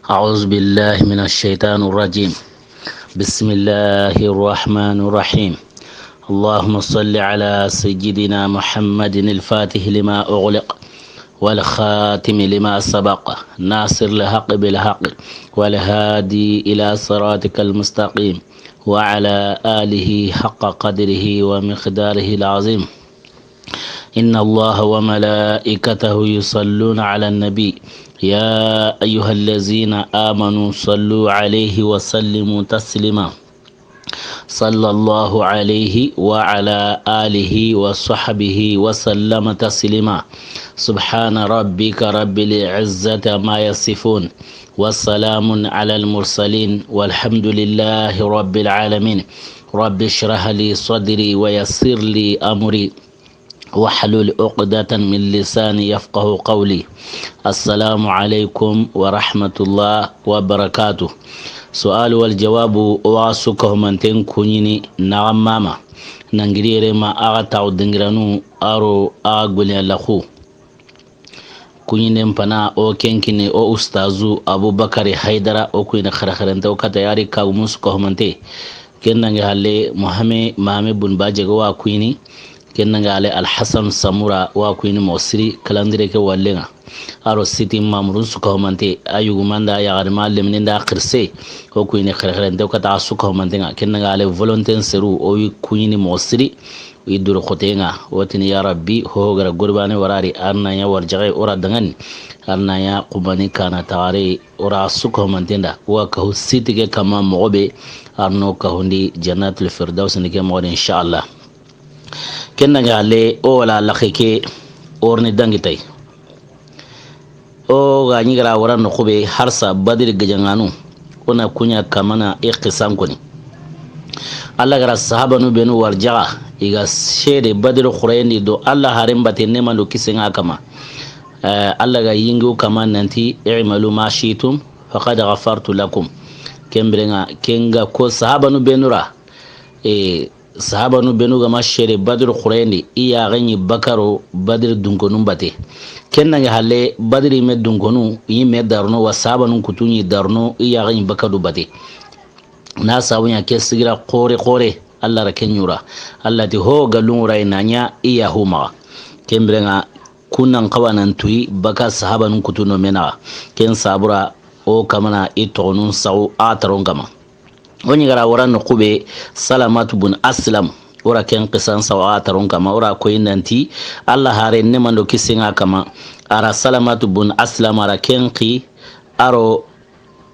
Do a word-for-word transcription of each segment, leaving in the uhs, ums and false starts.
أعوذ بالله من الشيطان الرجيم. بسم الله الرحمن الرحيم. اللهم صل على سيدنا محمد الفاتح لما أغلق والخاتم لما سبق ناصر الحق بالحق والهادي إلى صراطك المستقيم وعلى آله حق قدره ومقداره العظيم. إن الله وملائكته يصلون على النبي، يا أيها الذين آمنوا صلوا عليه وسلموا تسليما. صلى الله عليه وعلى آله وصحبه وسلم تسليما. سبحان ربك رب العزة عما يصفون، وسلام على المرسلين، والحمد لله رب العالمين. رب اشرح لي صدري ويسر لي أمري واحلل عقدة من لساني يفقه قولي. السلام عليكم ورحمة الله وبركاته. سؤال والجواب. Wa su kahumanten kuɲini naxamama. Nangiri yere ma axa taxu dingiranu aro axa goliya laxu. Kuɲinden pana o kenkini o ustazu Abubakari Haydara, o kuyini xerexerente o kata yari kagumun su kahumante. Ken nange halle Muhammad Mame Bun Bajege wa kuyini. Ken nange halle Alhasan Samura wa kuyini moxo siri kalandire ke wallenga. Aro siti Mamurun su kahumante, a yugumanda yaxarima lemnenda xirse. O kuyini xerexerente o kata a su kahumantenga. Ken nange halle volonten seru o wi kuɲini moxo siri. I duru xotenga, wotini ya Rabbi, ho gara gurbane warari, arnaya warjaxe ora dangani, arnaya qubani kana taxare, ora su kahumantenda, wa kahu sitike kama moxo be, arno kahundi Jannatul Firdaus ni ke moxo de, inshallah. Ken nange halle, o wala laxe ke, orni dangi tay. O ga ɲi gara wara noxu be harsa Badiri gajaŋanu, o na kuɲa kamana i xisan koni. Alla gara sahabanu benu warjaxa, i ga sede Badiri xurayendi do Alla haren bate nemando kisenga kama. Eh, Alla ga yingu kama nanti, "I'malu ma shi'tum, faqad ghafartu lakum." Ken birenga, kenga ko sahabanu benu ra, eh, Sahabanu benu gama sere Badri xurendi, i yaxen ɲi bakaro Badri dunkonun bate. Ken nange halle Badri me dunkonu, i me daruno wa sahabanun kutu ɲi daruno, i yaxen ɲi bakadu bate. Na sabu ɲa ke sigira xore xore, Alla ra ke ɲura. Alla ti ho galun wura i na ɲa i yaxu maxa. Ken birenga kunan xawa nan tuyi baka sahabanun kutu no menaxa. Ken sabura o kamana i toxonun saxu a taron kama. O ɲi gara wara noxu be Salamatu bun Aslam. Ora ken xisan sawa a taron kama, ora koyi nanti Alla hare nemando kisenga kama. Ara Salamatu bun Aslam ara ken xi aro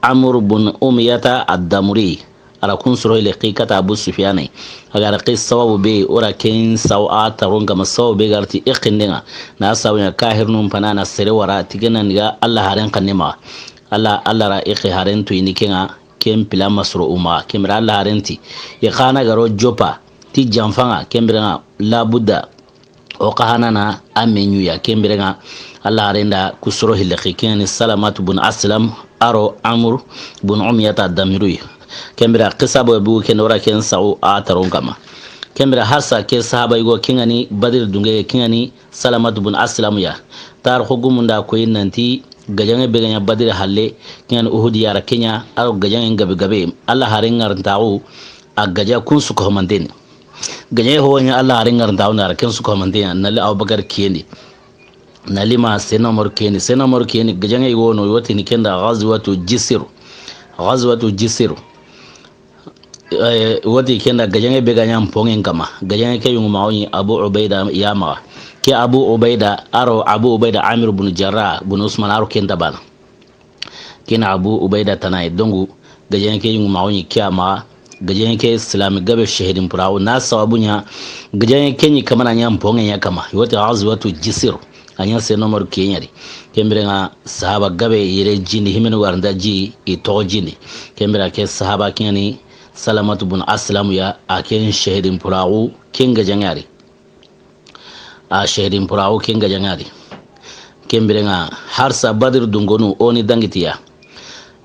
Amr bun Umiyata ad-Damri. Ara kun soro ile xi kata Abu Sufyane. Agara xi sawabu be ora ken sawa a taron kama sawabu be garti iqindenga. Na sawa ɲa kahirnun panana sere wara tigena niga Alla haren kanema. Alla, Alla ra iqi haren tu ini kenga. Ken pila masoro uma, ken bira Alla haren ti. I xana garo jopa, ti janfanga, ken birenga labuda. O xa hanana a me ɲuya, ken birenga Alla haren da kusoro hille xi, ken ni Salamatu bun Aslam, aro Amr bun Umiyata Damiruy. Ken bira xisa bo bu ken ora ken saxu a taron kama. Ken bira hasa ke sahaba yugo ken ga ni Badri dunge ken ga ni Salamatu bun Aslam ya. Tarixu gumunda koyi nanti gajaŋe be ga ɲa Badiri halle, ken ɲa ni Uhudi yara ke ɲa, aro gajaŋe gabe gabe. Alla haren ŋarintaxu, a gaja kun su kahumanteni. Gajaŋe ho ɲa Alla haren ŋarintaxu nara ken su kahumanteni, nali Abubakar kiyendi. Nali ma Sena Umar kiyendi. Sena Umar kiyendi, gajaŋe i wono, i wotini kenda Ghazwatu Jisir. Ghazwatu Jisir. Eh, woti kenda gajaŋe be ga ɲa mpongen kama. Gajaŋe ke yungu ma o ɲi Abu Ubaida ya maxa. Ke Abu Ubaida, aro Abu Ubaida Amir bun Jarrah bun Usman aro kenta bana. Kena Abu Ubaida tanaye dongu gajaŋe ke yungu ma o ɲi ke a maxa. Gajaŋe ke Islami gabe shahidin purawo. Na sababu ɲa gajaŋe ke ɲi kamana ɲa mpongen ya kama. Woti Ghazwatu Jisir. A ɲa Sena Umar ke ɲa di. Ken birenga sahaba gabe yere jindi himenu warnda ji i toxo jindi. Ken bira ke sahaba ken ɲa ni Salamatu bun Aslam ya, a ken shahidin puraxu ken gajaŋe a ri. A shahidin puraxu ken gajaŋe a ri. Ken birenga harsa Badri dungonu o ni dangitiya.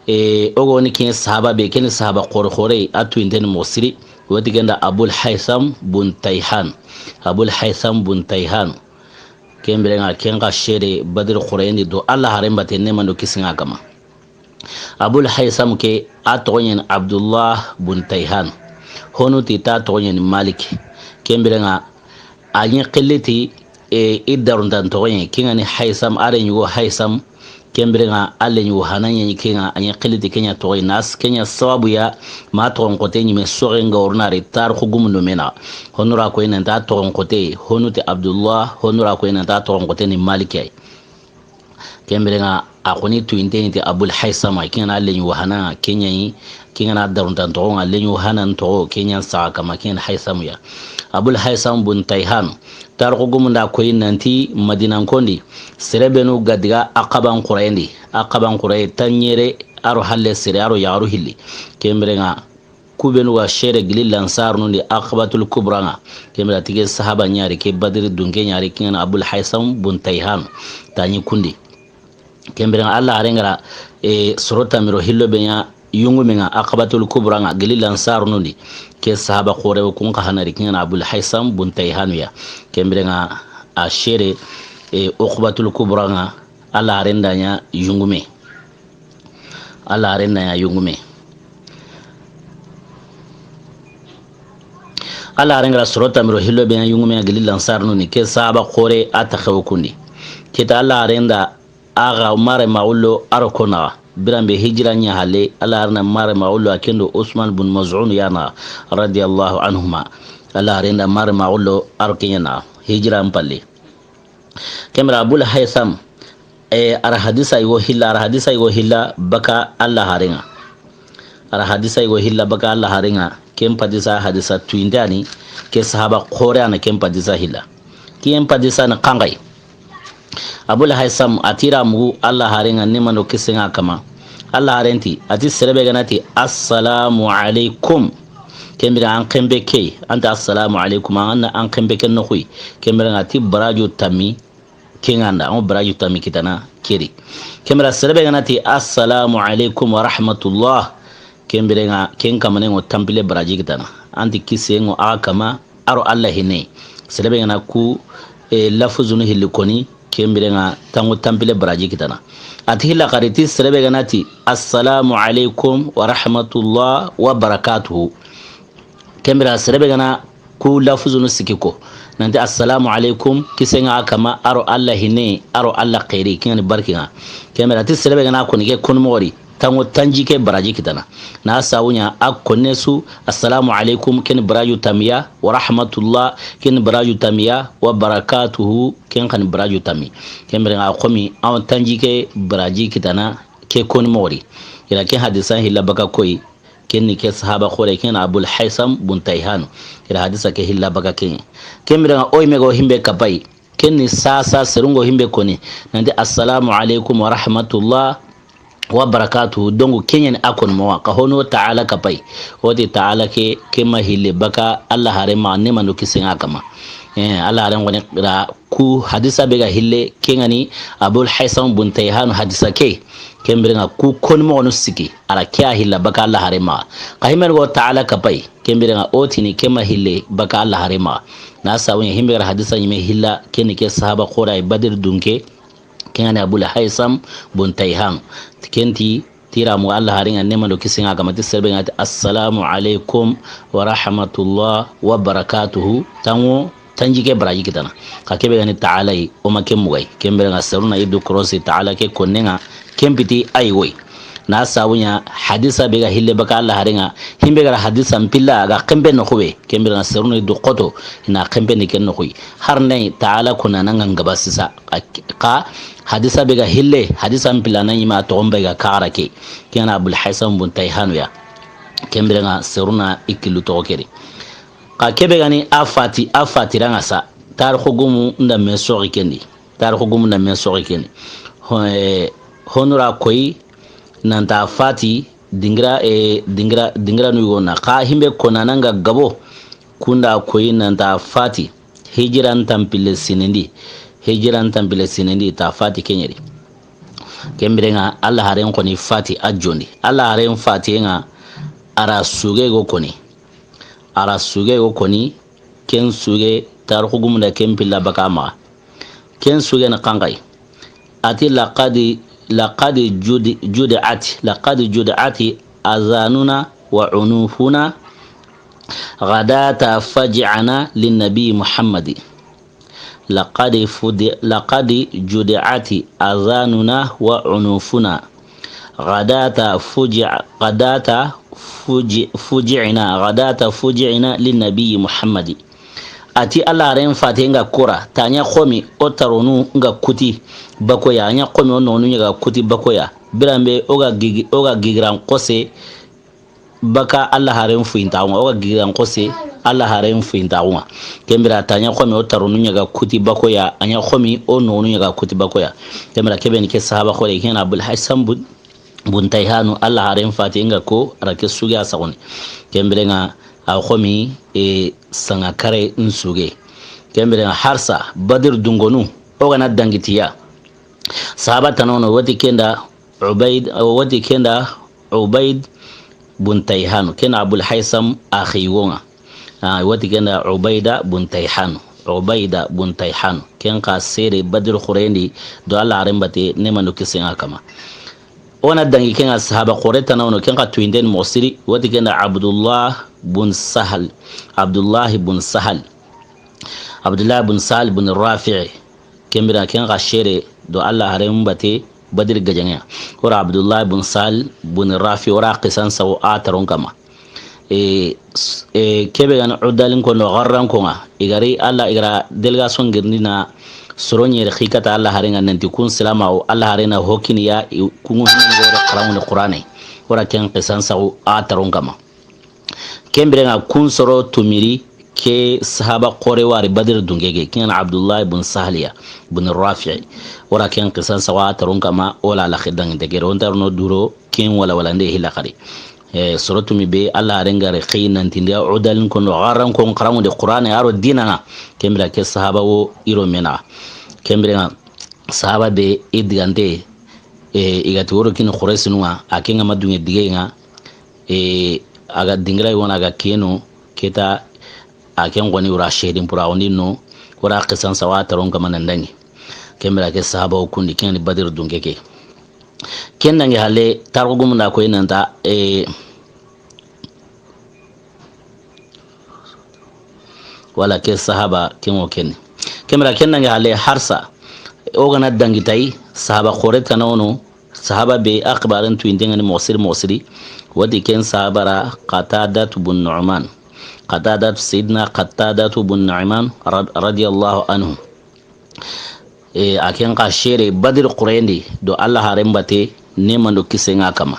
E, o ga ni ken sahaba be, ken sahaba xore xore, a tuyinteni moxo siri. Woti kenda Abul Haytham bun Tayhan. Abul Haytham bun Tayhan. Ken birenga ken xa sede Badri xurendi do Alla haren bate nemando kisenga kama. Abul Haysam ke, a toxo ɲa ni Abdullah bun Tayhan. Honu ti ta toxo ɲa ni Malik. Ken biren ŋa, a ɲi xilli ti, e, i daruntan toxo ɲa, ken ŋa ni Haysam, a re ɲugo Haysam. Ken biren ŋa, a le ɲugo hana ɲa ni ken ŋa, a ɲi xilli ti ken ɲa toxo ɲa. Nas, ken ɲa sababu ya, ma toxon xote ɲi me soxe ŋa wori na ri tarixu gumun do me naxa. Honu ra ko i nan ta toxon xote, honu ti Abdullah, honu ra ko i nan ta toxon xote ni Malik ya yi. Ken biren ŋa, a xoni tuyinte ni ti Abul Haysam, ken ŋa na le ɲugo hana, ken ɲa yi, ken ŋa na daruntan toxo ŋa, le ɲugo hana toxo, ken ɲa saxa kama, ken ɲa Haysamu ya. Abul Haysam bun Tayhan, tarixu gumun da koyi nanti Madinankon di, sere benu ga diga Aqaban xurayen di, Aqaban xuraye tanɲere, a ro halle sere, a ro yaxaru hilli. Ken biren ŋa, ku benu ga sere gili Lansarunun di Aqabatul Kubra ŋa. Ken biren ŋa ti ke sahaba ɲa ri, ke Badri dunke ɲa ri, ken ŋa na Abul Haysam bun Tayhan, ta ɲi kun di. Ken biren ŋa Alla haaren ga ra, e, soro tanmi do hillo be ɲa yungumen ŋa Aqabatul Kubra ŋa gili Lansarunun di. Ke sahaba xoore wo kun xa hana ri, ken ŋa na Abul Haysam bun Tayhanu ya. Ken biren ŋa a sere, e, Aqabatul Kubra ŋa, Alla haaren da ɲa yungume. Alla haaren da ɲa yungume. Alla haaren ga ra soro tanmi do hillo be ɲa yungume ŋa gili Lansarunun di, ke sahaba xoore a ta xewo kun di. Ke ta Alla haaren da a ga mare maxullo a ro ko naxa. Biran be hijira ɲa halle, Alla haaren da mare maxullo a ken do Usman bun Maz'un ya naxa, radiyallahu anhuma. Alla haaren da mare maxullo a ro ken ɲa naxa, hijira n palle. Ken biren ŋa Abul Haysam, e, a ra hadisa yogo hilla, a ra hadisa yogo hilla baka Alla haaren ŋa. A ra hadisa yogo hilla baka Alla haaren ŋa, ken hadisa, hadisa tuyinte ya ni, ke sahaba xoore ya na ken hadisa hilla. Ken hadisa na xanxayi. Abul Haysam a ti ra mugu Alla haaren ŋa, neema do kisiye ŋa a kama. Alla haaren ti, a ti sere be ga na ti, "Assalamu alaikum." Ken biren ŋa an xenpe ke, an ta "Assalamu alaikum", an na an xenpe ke noxu yi. Ken biren ŋa a ti baraju tanmi, ken ŋa an da, an ŋa baraju tanmi kitana ke ri. Ken biren ŋa sere be ga na ti, "Assalamu alaikum wa rahmatullah." Ken biren ŋa, ken kamanen ŋa tanpille baraji kitana. An ti kisiye ŋa a kama, a ro Alla hinne. Sere be ga na ku, e, lafuzunu hilli koni, ken biren ŋa tanŋo tanpille baraji kitana. A ti hilla xari ti sere be ga na ti, "Assalamu alaikum wa rahmatullah wa barakatuhu." Ken biren ŋa sere be ga na ku lafuzunu sikki ko, nanti, "Assalamu alaikum, kisiye ŋa a kama, a ro Alla hinne, a ro Alla xeeri, ken ŋa ni barki ŋa." Ken biren ŋa a ti sere be ga na koni ke koni moxo ri, tanŋo tanjikke baraji kitana. Na sabu ɲa a konne su, "Assalamu alaikum", ken ni baraju tanmi ya, "wa rahmatullah", ken ni baraju tanmi ya, "wa barakatuhu", ken xa ni baraju tanmi. Ken biren ŋa a xo mi, an ŋa tanjikke baraji kitana ke koni moxo ri. I ra ke hadisa hilla baka koyi, ken ni ke sahaba xoore, ken ŋa na Abul Haysam bun Tayhan. I ra hadisa ke hilla baka ken ŋa. Ken biren ŋa o yi me ga o himbe kapayi, ken ni sasa serun ga o himbe koni, nanti, "Assalamu alaikum wa rahmatullah wa barakatuhu." Donc ken ɲa ni a koni moxo ŋa, xa honu Taala kapayi. O ti Taala ke, ke ma hille baka Alla haaren maxa, neema do kisiye ŋa a kama. Eh, Alla haaren xoni ra ku hadisa be ga hille, ken ŋa ni Abul Haysam bun Tayhan hadisa ke. Ken biren ŋa ku koni moxonu sikki, a ra ke a hilla baka Alla haaren maxa. Xa himbe ga o Taala kapayi, ken biren ŋa o ti ni ke ma hille baka Alla haaren maxa. Na sabu ɲa himbe ga ra hadisa ɲi me hilla, ken ni ke sahaba xoore ya Badri dunke, ken ŋa ni Abul Haysam bun Tayhan. Ken ti, ti ra mugu Alla haaren ŋa, neema do kisiye ŋa a kama, ti sere be ga na ti, "Assalamu alaikum wa rahmatullah wa barakatuhu", tanŋo tanjikke baraji kitana. Xa ke be ga ni Taala yi, o ma ke mugu yi. Ken biren ŋa serun na i du korosi Taala ke konnen ŋa, ken piti a yi woyi. Na sabu ɲa hadisa be ga hille baka Alla haaren ŋa, himbe ga ra hadisa n pilla a ga xenpe noxu be, ken biren ŋa serun na i du xoto, i na xenpe ni ken noxu yi. Hari n da ɲi Taala kona na ŋa n gaba sisa. Xa hadisa be ga hille, hadisa n pilla na ɲi ma toxon be ga kaxara ke. Ken ŋa na Abul Haysam bun Tayhanu ya. Ken biren ŋa serun na i killu toxo ke ri. Xa ke be ga ni a fati, a fati ra ŋa sa, tarixu gumu n da me soxi ken di. Tarixu gumu n da me soxi ken di. Ho-, eh, honu ra koyi, nan ta fati, dingira, eh, dingira, dingira nu yogo na. Xa himbe kona na ŋa gabo, kun da koyi nan ta fati. Hijira n tanpille sinendi. Hijira n tanpille sinendi ta fati ken ɲa ri. Ken biren ŋa Alla haaren xoni fati a jondi. Alla haaren fati ŋa a ra suge go koni. A ra suge go koni, ken suge tarixu gumu n da ken pilla baka maxa. Ken suge na xanxayi. A ti, "Laqad لقد جد-، جدعت، لقد جدعت أذاننا وعنوفنا غداة فجعنا للنبي محمد. لقد فد-، لقد جدعت أذاننا وعنوفنا غداة فجع-، غداة فج-، فجعنا، غداة فجعنا للنبي محمد. A ti Alla haaren faate nga kora, ta ɲa xomi o taronu nga kuti bako ya, a ɲa xomi o noxonu ɲa ga kuti bako ya. Biranbe o ga gigi-, o ga gigiran xose baka Alla haaren fuyintaxu ŋa, o ga gigiran xose Alla haaren fuyintaxu ŋa. Ken bire ta ɲa xomi o taronu ɲa ga kuti bako ya, a ɲa xomi o noxonu ɲa ga kuti bako ya. Ken bire ke be ni ke sahaba xoore, ken Abul Haysam bun bun Tayhanu, Alla haaren faate nga ko, a ra ke suge a saxuni. Ken bire nga a xomi, e, sanga kare n suge. Ken bire nga harsa, Badir dungonu, o ga na dangi ti ya. Sahaba tana wono, wati ken da Ubayd, wati ken da Ubayd bun Tayhanu, ken Abul Haysam a xigo nga. Ah, wati ken da Ubayda bun Tayhan. Ubayda bun Tayhan. Ken xa sere Badr xooren di do Alla haaren batte, neema do kisiye nga a kanma. O na dangi ken ŋa sahaba xoore tana wono, ken xa tuyinden moxo siri, wati ken da Abdullah bun Sahal. Abdullah bun Sahal. Abdullah bun Sahal bun Rafi'i. Ken bire ken xa sere do Alla haaren batte Badr gajaŋe ya. O ra Abdullah bun Sahal bun Rafi'i, o ra xisan saxu a taron kanma. E, s-, e, ke be ga ni Uddalin kondo xarran ko ŋa, i ga ri Alla, i ga ra délégation girindi na soro ɲeri xikata Alla haaren ŋa nanti kun silaamaxu, Alla haaren na ho kini ya, i, kun ŋa himani gore xaranŋundi Quraane. O ra ken xisan saxu a taron kanma. Ken bire nga kun soro tumiri ke sahaba xoore wari Badr dunke ke, ken Abdullah bun Sahal ya, bun Rafi'i. O ra ken xisan saxu a taron kanma, o la la xidanginte gere, o n tarono duro, ken wala wala nde hila xari. Eh, soro tumi be Alla haaren ga ri xi nanti ndi Uddalin kondo xarran ko xaranŋundi Quraane a ro diina ŋa. Ken bire ke sahaba wo i ro me naxa. Ken bire nga sahaba be i digante, eh, i ga ti woro kini Qurayshinun ŋa, a ken ŋa ma dunge dige nga, eh, a ga dingira i wona a ga keno, keta a ken xoni wura shehidin pura wondi no, wura xisan saxu a taron kanma nan dangi. Ken bire ke sahaba wo kundi, ken ni Badr dunke ke. Ken dangi halle, tarixu gumun da koyi nanta, eh, wala ke sahaba ken wo ken ni. Ken bire ken dangi halle harsa, o ga na dangi tayi, sahaba xoore tana wono, sahaba be a xibaaren tuyinte nga ni moxo siri moxo siri, wati ken sahaba ra Qatadatu bun Nu'man. Qatadatu, Sayyidina Qatadatu bun Nu'man rad-, radiyallahu anhu. E, a ken xa sere Badr xooren di do Alla haaren batte, neema do kisiye nga a kanma.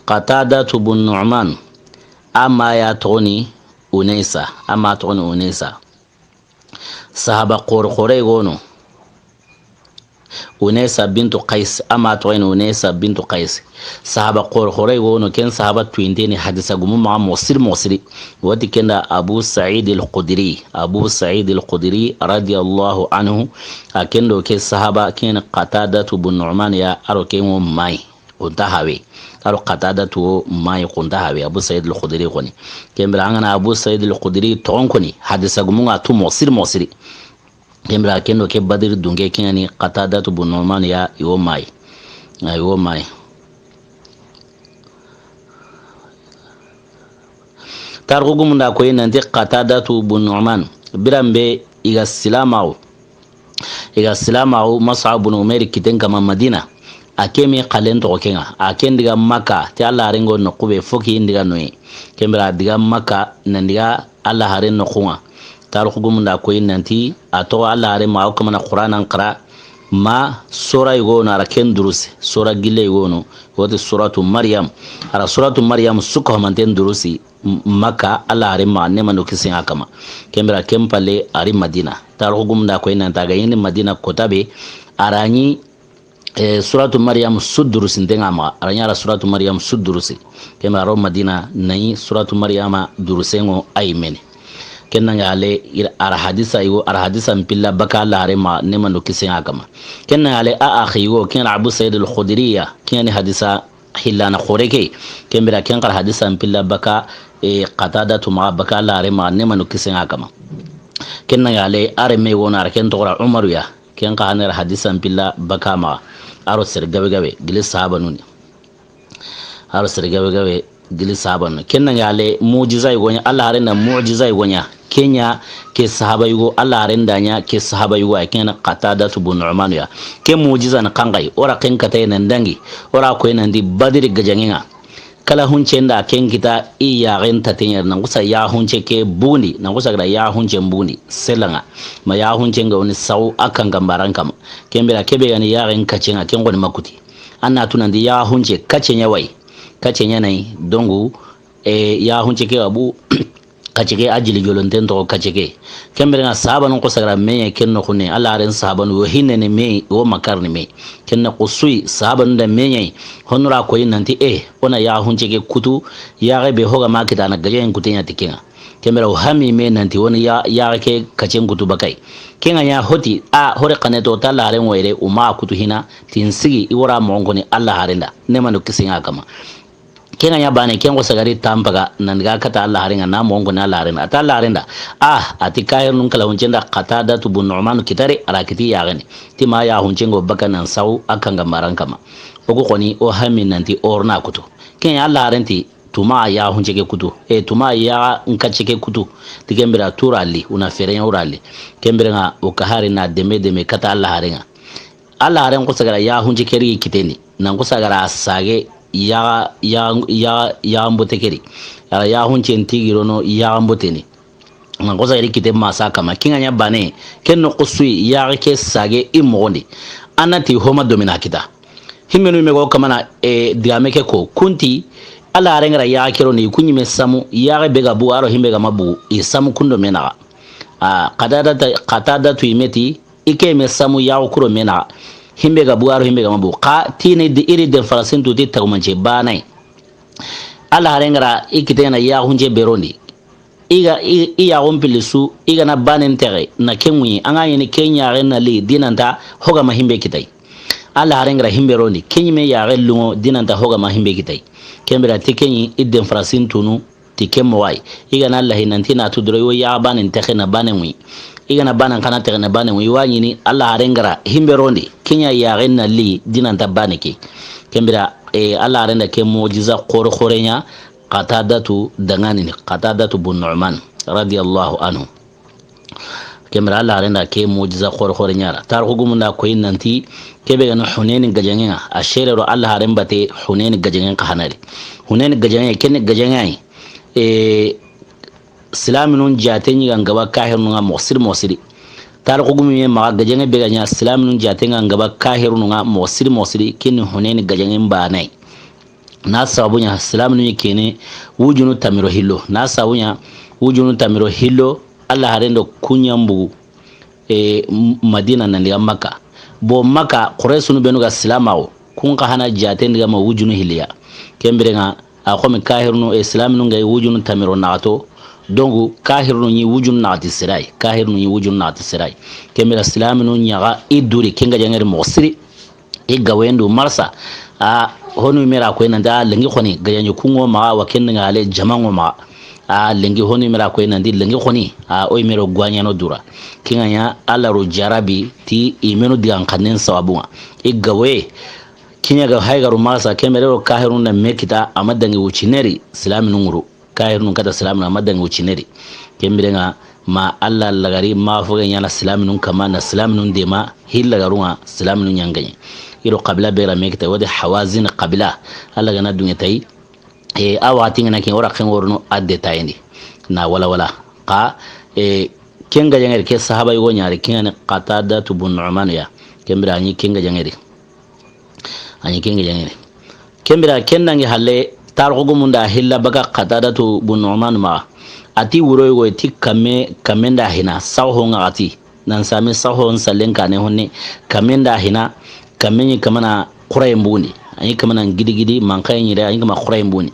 Qatadatu bun Nu'man, a ma ya toxo ni Unaysa, a ma toxo ni Unaysa. Sahaba xoore xoore yogo no. Unaysa bintu Qays, a ma toxo ni Unaysa bintu Qays. Sahaba xoore xoore yogo no, ken sahaba tuyinte ni hadisa gumu maxa moxo siri moxo siri. Wati ken da Abu Sa'id al-Khudri. Abu Sa'id al-Khudri radiyallahu anhu. A ken do ke sahaba ken Qatadatu bun Nu'man ya, a ro ken wo mayi. Xunta hawe. A ro Qatadatu wo mayi xunta hawe. Abu Sa'id al-Khudri xoni. Ken bire an ga na Abu Sa'id al-Khudri toxon koni, hadisa gumun ŋa tu moxo siri moxo siri. Ken bire ken do ke Badr dunke ken ni Qatadatu bun Nu'man ya, i wo mayi. Ay, i wo mayi. Tarixu gumun da koyi nanti Qatadatu bun Nu'man, biranbe i ga silaamaxu, i ga silaamaxu Mus'ab bun Umayr kitten kanma Madina. A ke mi xalen toxo ken ŋa. A ken diga Makka, ti Alla haaren ŋo noqu be fo ki n diga noyi. Ken bire a diga Makka, nan diga Alla haaren noqun ŋa. Tarixu gumun da koyi nanti a toxo Alla haaren maxa, o kanma na Quraanan xara, ma sura yogo no a ra ken durusi, sura gille yogo no, woti suratu Maryam. A ra suratu Maryam su kahumanten durusi, M-, Makka, Alla haaren maxa, neema do kisiye nga a kanma. Ken bire ken palle a ri Madina. Tarixu gumun da koyi nanti a ga ɲi Madina koota be, a ra ɲi Eh, suratu Maryam su durusinten ŋa maxa. A ra ɲa ra suratu Maryam su durusi. Ken bire a ro Madina na ɲi suratu Maryama durusen ŋo a yi me ni. Ken dangi halle, a ra hadisa yogo, a ra hadisa n pilla baka Alla haaren maxa, neema do kisiye nga a kanma. Ken dangi halle a, a xigo, ken Abu Sa'id al-Khudri ya, ken ni hadisa hillana xoore ke. Ken bire ken xa ra hadisa n pilla baka, eh, Qatadatu maxa, baka Alla haaren maxa, neema do kisiye nga a kanma. Ken dangi halle a renme yogo no, a ra ken toxo ra Umaru ya. Ken xa hane ra hadisa n pilla baka maxa. A ro sere gabe gabe gili sahabanun di. A ro sere gabe gabe gili sahabanun di. Ken na ŋa le mujiza yugo ɲa, Alla haren da mujiza yugo ɲa. Ken ɲa ke sahaba yugo, Alla haren da ɲa ke sahaba yugo, a ken Qatadatu bun Nu'manu ya. Ke mujiza na xanxayi, o ra ken kataye nan dangi, o ra koyi nan ti Badiri gajaŋen ŋa. Kala huncen da ken kita i yaxen taten ɲa, nan kusa ya hunce ke bundi, nan kusa ga da ya huncen bundi, selaŋa. Ma ya huncen ga woni sawu a kankanbaran kama. Ken bira kebe ga ni yaxen kacenŋa, ken xoni ma kuti. An na tu nan ti ya hunce kacen ɲa wa yi. Kacen ɲa na yi, dongu, e, ya hunce ke ga bu, kace ke a jili jolonten toxo kace ke. Ken bira ŋa sahabanun xosa ga ra me ɲa ken noxu ne, Alla haren sahabanu wo hinne ni me, wo makar ni me. Ken na xosuyi sahabanun da me ɲa yi. Honu ra koyi nan ti, e, o na ya hunce ke kutu, yaxe be ho ga ma kita na gajaŋen kuten ɲa ti ken ŋa. Ken bira wo hami me nan ti woni ya, yaxe ke kacen kutu bakay. Ken ŋa ɲa hoti, a, hore xane to, ta Alla haren wo yere, o ma kutu hina, tin sigi, i wo ra moxon koni Alla haren da. Ne manu kisi ŋa kama. Ken ŋa ɲa bane, ken xosa ga ri tanpaga, nan ga kata Alla haren ŋa, na moxon koni Alla haren da. A ta Alla haren da, a, a ti kahirinun kala huncen da Qatadatu bun Nu'manu kitare, a ra kiti yaxen di. Ti ma ya huncen go baka nan sawu a kankanbaran kama. O ku xoni, o hami nan ti o ro na kutu. Ken ɲa Alla haren ti, tuma ya hunce ke kutu. E, tuma ya nkace ke kutu. Ti ken bira tura li, o na fere ɲa o ra li. Ken bira ŋa o kahari na deme deme kata Alla haren ŋa. Alla haren xosa ga ra ya hunce ke ri kiten di. Nan xosa ga ra sage ya, ya, ya, ya mbote ke ri. A ra ya huncen tigi rono ya mbote ni. Nan xosa ga ri kite masa kama. Ken ŋa ɲa bane, ken noxusuyi yaxe ke sage i moxon di. An na ti homa domina kita. Himmenu me go kamana, e, digame ke ko. Kunti, Alla haren ga ra yaxe ke rono, i ku ɲi me samu, yaxe be ga bu, a ro himbe ga ma bu, i samu kundo me naxa. A, Qatadata, Qatadatu i me ti, i ke me samu yaxu kuro me naxa. Himbe ga bu, a ro himbe ga ma bu. Xa, ti ni di, i ri den farasin tu ti tagumance bane. Alla haren ga ra i kite na ya hunce be rondi. I ga, i, i yaxun pilli su, i ga na banen texe, na ken ŋuyi, an ga ɲi ni ken yaxe na li, dinanta, ho ga ma himbe kitay. Alla haren ga ra himbe rondi, ken ɲi me yaxe lungo, dinanta, ho ga ma himbe kitay. Ken bira ti ken ɲi, i den farasin tunu, ti ken moxo yi. I ga na lahi nan ti na tu doro, i wo yaxa banen texe na banen ŋuyi. I ga na banen xana texe na banen ŋuyi, i wa ɲi ni, Alla haren ga ra himbe rondi, ken ɲa yaxe na li, dinanta bane ke. Ken bira, e, Alla haren da ke mujiza xore xore ɲa, Qatadatu danŋa ni, Qatadatu bun Nu'man, radiyallahu anhu. Ken bira Alla haren da ke mujiza xore xore ɲa ra. Tarixu gumun da koyi nan ti, kebe ga ni Hunayni gajaŋen ŋa, a sere ro Alla haren bate Hunayni gajaŋen xa hana ri. Hunayni gajaŋe, ken ni gajaŋe yi. E, silaminun jate ɲi ga n gaba kahirinun ŋa moxo siri moxo siri. Tarixu gumu me maxa gajaŋe be ga ɲa silaminun jate ŋa n gaba kahirinun ŋa moxo siri moxo siri, ken ni Hunayni gajaŋen bane yi. Na sababu ɲa, silaminu ɲi kene wujunu tanmi do hillo. Na sababu ɲa, wujunu tanmi do hillo, Alla haren do ku ɲa n bugu, e, M-, Madina nan diga Makka. Bo Makka, Quraysunu benu ga silamaxu, kun xa hana jaten diga ma wujunu hilliya. Ken bire ŋa, a xo mi kahirinu, e, silaminu ga wujunu tanmi do naxato, dongu kahirinu ɲi wujunu naxati sirayi, kahirinu ɲi wujunu naxati sirayi. Ken bire silaminu ɲaxa i duri, ken gajaŋe ri moxo siri. I gawen do marsa, a, honu me ra koyi nan ti, a, lenki xoni, gajaŋe kun ŋo maxa, wa ken ŋa hale jama ŋo maxa. A, lenki honu me ra koyi nan ti, lenki xoni, a, o yi me ro gwaɲano dura. Ken ŋa ɲa, Alla ro jarabi, ti i menu digan xannen sababu ŋa. I gawe, ken ɲa ga hay ga ro marsa, ken bire ro kahirun na me kita, a ma dangi wucineri, silaminu ŋuru. Kahirinu kata silaminu, a ma dangi wucineri. Ken bire ŋa ma Alla lagari, ma fo ga ɲana silaminun kama, na silaminun dema, hi lagarun ŋa silaminun ɲa n gaɲe. I ro qabila be ra me kita, wodi Hawazin qabila. Alla ga na duŋe tayi. E, a waxati ŋa na ken, o ra ken ŋorono a détail ndi. Na wala wala. Xa, e, ken gajaŋe ri, ke sahaba yugo ɲa ri, ken ŋa ni Qatadatu bun Nu'man ya. Ken bire a ɲi ken gajaŋe ri. A ɲi ken gajaŋe ri. Ken bire ken dangi halle, tarixu gumun da hilla baga Qatadatu bun Nu'man maxa. A ti wuro yugo ti kame, kame nda hina, saxo ŋa a ti. Nan sami saxo n sallen kane honne, kame nda hina, kame ɲi kamana xurayen bundi. A ɲi kamana gidigidi, manxaye ɲi re, a ɲi kama xurayen bundi.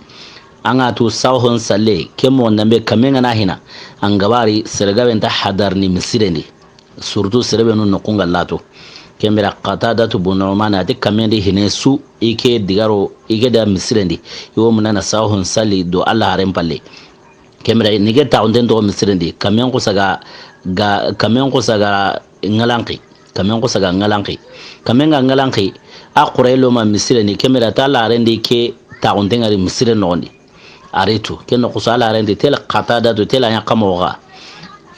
An ga tu saxo n salle, ke moxo n danbe kame ŋa na hina. An gabari, sere gabe nta hadarni misiren di. Surtout sere benu noxun ga lato. Ken bire Qatadatu bun Nu'man a ti kame ndi hine su, i ke digaro, i ke da misiren di. I wo muna na saxo n salli do Alla haren palle. Ken bire ni ke taxunten toxo misiren di. Kamen xusa ga, ga, kamen xusa ga ŋalanxi. Kamen xusa ga ŋalanxi. Kamen ga ŋalanxi. A xurey lo ma misire ni, ken bire a ti Alla haaren di ke taaxunte ŋa ri misire noxon di. A ri tu, ken noxo su Alla haaren di tel Qatadatu tel a ɲa xa moxo xa.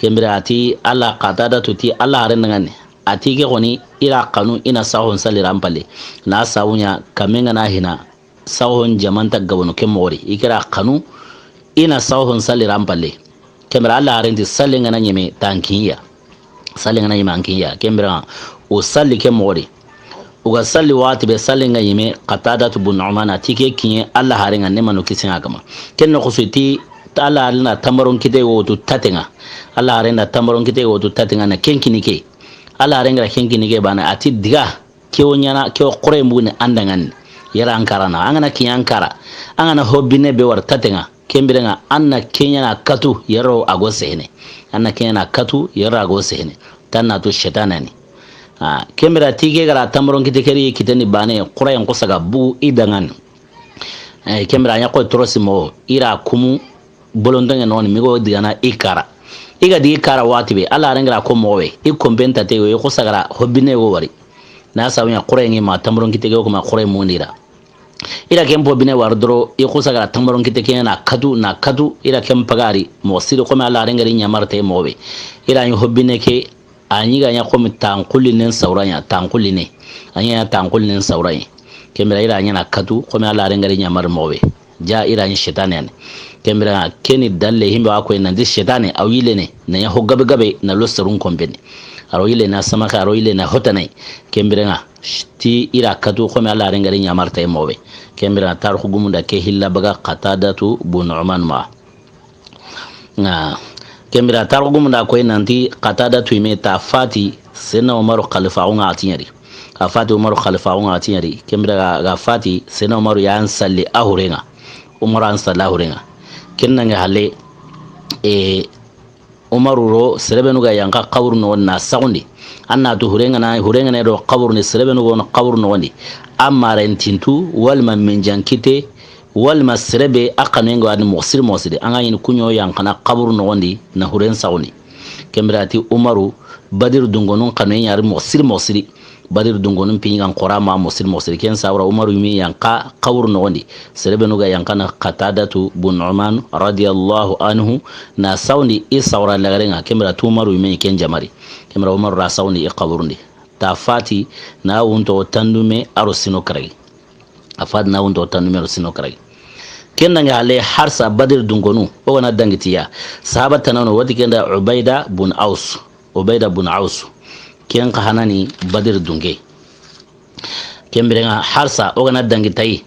Ken bire a ti Alla Qatadatu ti Alla haaren ŋa ni. A ti ke xoni i ra xanu i na saxon salli ran palle. Na sabu ɲa kame ŋa na hina saxon jamanta gabanu ke moxo ri. I ke ra xanu i na saxon salli ran palle. Ken bire Alla haaren ti salli ŋa na ɲeme tankiya. Salli ŋa na ɲeme ankiya. Ken bire o salli ke moxo ri. O ga salli waxati be salli ŋa ɲeme Qatadatu bun Nu'man a ti ke kiɲe Alla haaren ŋa ne manu kisi ŋa kama. Ken noxo su ti Alla haaren na tambaron kite wo tu taten ŋa. Alla haaren na tambaron kite wo tu taten ŋa na ken kini ke. Alla haaren ga ra ken kini ke baane a ti diga ke wo ɲaana ke wo xore mbuguni an da ŋa ni. Yere an kara na an ga na kiɲe an kara. An ga na hobine be wara taten ŋa. Ken bire ŋa an na ke ɲaana katu yere a go sehene. An na ke ɲaana katu yere a go sehene. Tan na to setane ni. A, ken bire a ti ke ga ra tambaron kite ke ri kite ni baane xore n xosa ga bugu i da ŋa ni. Eh, ken bire a ɲa xo torosi moxo i ra kumu bolontonŋe noxon di mi go digana i kara. I ga digi kara waxati be Alla haaren ga ra ko moxo be i konpen ta te yo i xosa ga ra hobine go wari. Na sabu ɲa xore ŋi ma tambaron kite ke wo kuma xore mundi ra. I ra ken po bine wari doro i xosa ga ra tambaron kite ke na katu na katu i ra ken pagari moxo siri xo me Alla haaren ga ri ɲamar te moxo be. I ra ɲi hobine ke a ɲi ga ɲa xo me tanxullinen sawra ɲa tanxulline. A ɲi ga ɲa tanxullinen sawra ɲa. Ken bire i ra ɲaana katu xo me Alla haaren ga ri ɲamar moxo be. Ja i ra ɲi setane ya ni. Ken bire ŋa ke ni dalle himbe wa ko nanti setane a wo yillene na ɲa ho gabe gabe na lo serun konpen ni. A ro yillene na samaxe a ro yillene na hotanay. Ken bire ŋa ti i ra katu xo me Alla haaren ga ri ɲamar te moxo be. Ken bire ŋa tarixu gumun da ke hilla baga Qatadatu bun Nu'man ma. Ŋa ken bire tarixu gumun da koy nanti Qatadatu yime ta fati Senna Umaru xalifaaxu ŋa a ti ɲa ri. A fati Umaru xalifaaxu ŋa a ti ɲa ri. Ken bire ga, ga fati Senna Umaru ya n salli a huren ŋa. Umaru an salli a huren ŋa. Ken nange halle e Umaru ro sere benu ga yanqa xaburu noxon na saxundi. An na tu huren ŋa na huren ŋa ne do xaburu ni sere benu go no xaburu noxon di. A maren tintu walma minjan kite walma sere be a xanuyen ga wa ni moxo siri moxo siri an ga ɲi ni kuɲo yanqana xaburu noxon di na huren saxundi. Ken bire a ti Umaru Badiri dungonun xanuyen ɲa ri moxo siri moxo siri. Badiri dungonun piɲi ga n xora ma moxo siri moxo siri ken sawura Umaru yime yanqa xaburu noxon di. Sere benu ga yanqana Qatadatu bun Nu'man radiyallahu anhu na sawundi i sawura lagaren ŋa ken bire a ti Umaru yime ken jamari. Ken bire Umaru ra sawundi i xaburun di. Ta fati na wunto tandume a ro sino karagi. A fati na wunto tandume a ro sino karagi. Ken nange halle harsa Badiri dungonu o ga na dangi ti ya. Sahaba tana no wati ken da Ubaida bun Aus. Ubaida bun Aus. Ken xa hana ni Badiri dunge. Ken bire ŋa harsa o ga na dangi tayi.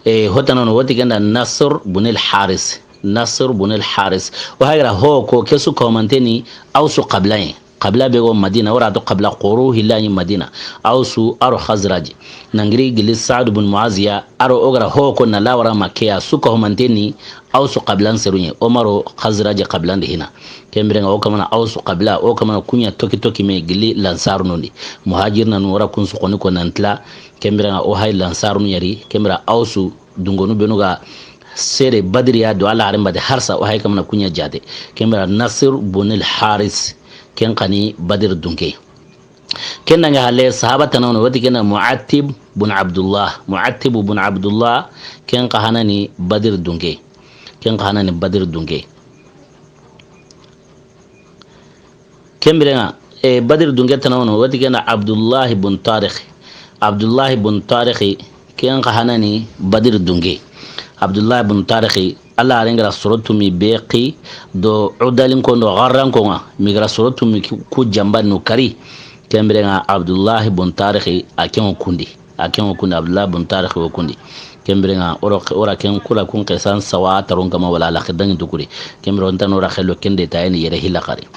E, hotana no wati ken da Nasr bun al Haris. Nasr bun al Haris. O hayi ga ra ho ko ke su ko manteni Ausu xabila ye. Xabila be go Madina, o ra to xabila xoro hilla ni Madina. Ausu a ro Xazraj. Nangiri gili Saad bun Muaziya, a ro o ga ra ho ko na lawara ma ke ya su ko manteni Ausu xabilan seru ɲa. Umaru Xazraj xabilan di hina. Ken bire ŋa o kamana Ausu xabila, o kamana kuɲa toki toki me gili Lansarunun di. Muhajirina nu o ra kun su xoni ko nan tila. Ken bire ŋa o hayi Lansarunu ɲa ri, ken bire Ausu dungonu benu ga sere Badiri ya do Alla haaren batte harsa o hayi kamana kuɲa jate. Ken bire Nasr bun al Haris, ken xa ni Badiri dunke. Ken nange halle sahaba tana no wati ken da Mu'attib bun Abdullah. Mu'attib bun Abdullah, ken xa hana ni Badiri dunke. Ken xa hana ni Badiri dunke. Ken bire ŋa, e, Badiri dunke tana wono, wati ken da Abdullahi bun Tarikh. Abdullahi bun Tarikh, ken xa hana ni Badiri dunke. Abdullahi bun Tarikh, Alla haaren ga ra soro tumi be xi do Udalin ko do Xarran ko ŋa, mi ga ra soro tumi ku, ku jamba nu kari. Ken bire ŋa Abdullahi bun Tarikh a ken wo kundi. A ken wo kundi, Abdullah bun Tarikh wo kundi. Ken bire ŋa o ro, o ra ken kula kun xesan sawa tarun kama wala la xedan tukuri. Ken bire o nta no ra xelo ken de tayeni yere hilla xari.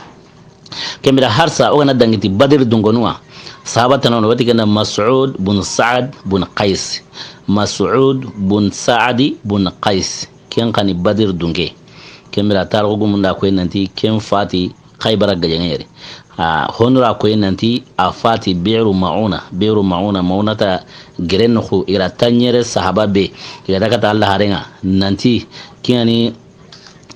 Ken bire harsa o ga na dangi ti Badiri dungonu ŋa. Sahaba tana no wati ken da Mas'ud bun Sa'ad bun Qais. Mas'ud bun Sa'ad bun Qais. Ken xa ni Badiri dunke. Ken bire tarixu gumun da koy nanti ken fati Xaybara gajaŋe yere. A, honu ra koy nanti a fati Bi'ru Ma'una. Bi'ru Ma'una, Ma'unata geren noxu, i ra taɲere sahaba be. I ga da kata Alla haaren ŋa nanti ken ŋa ni,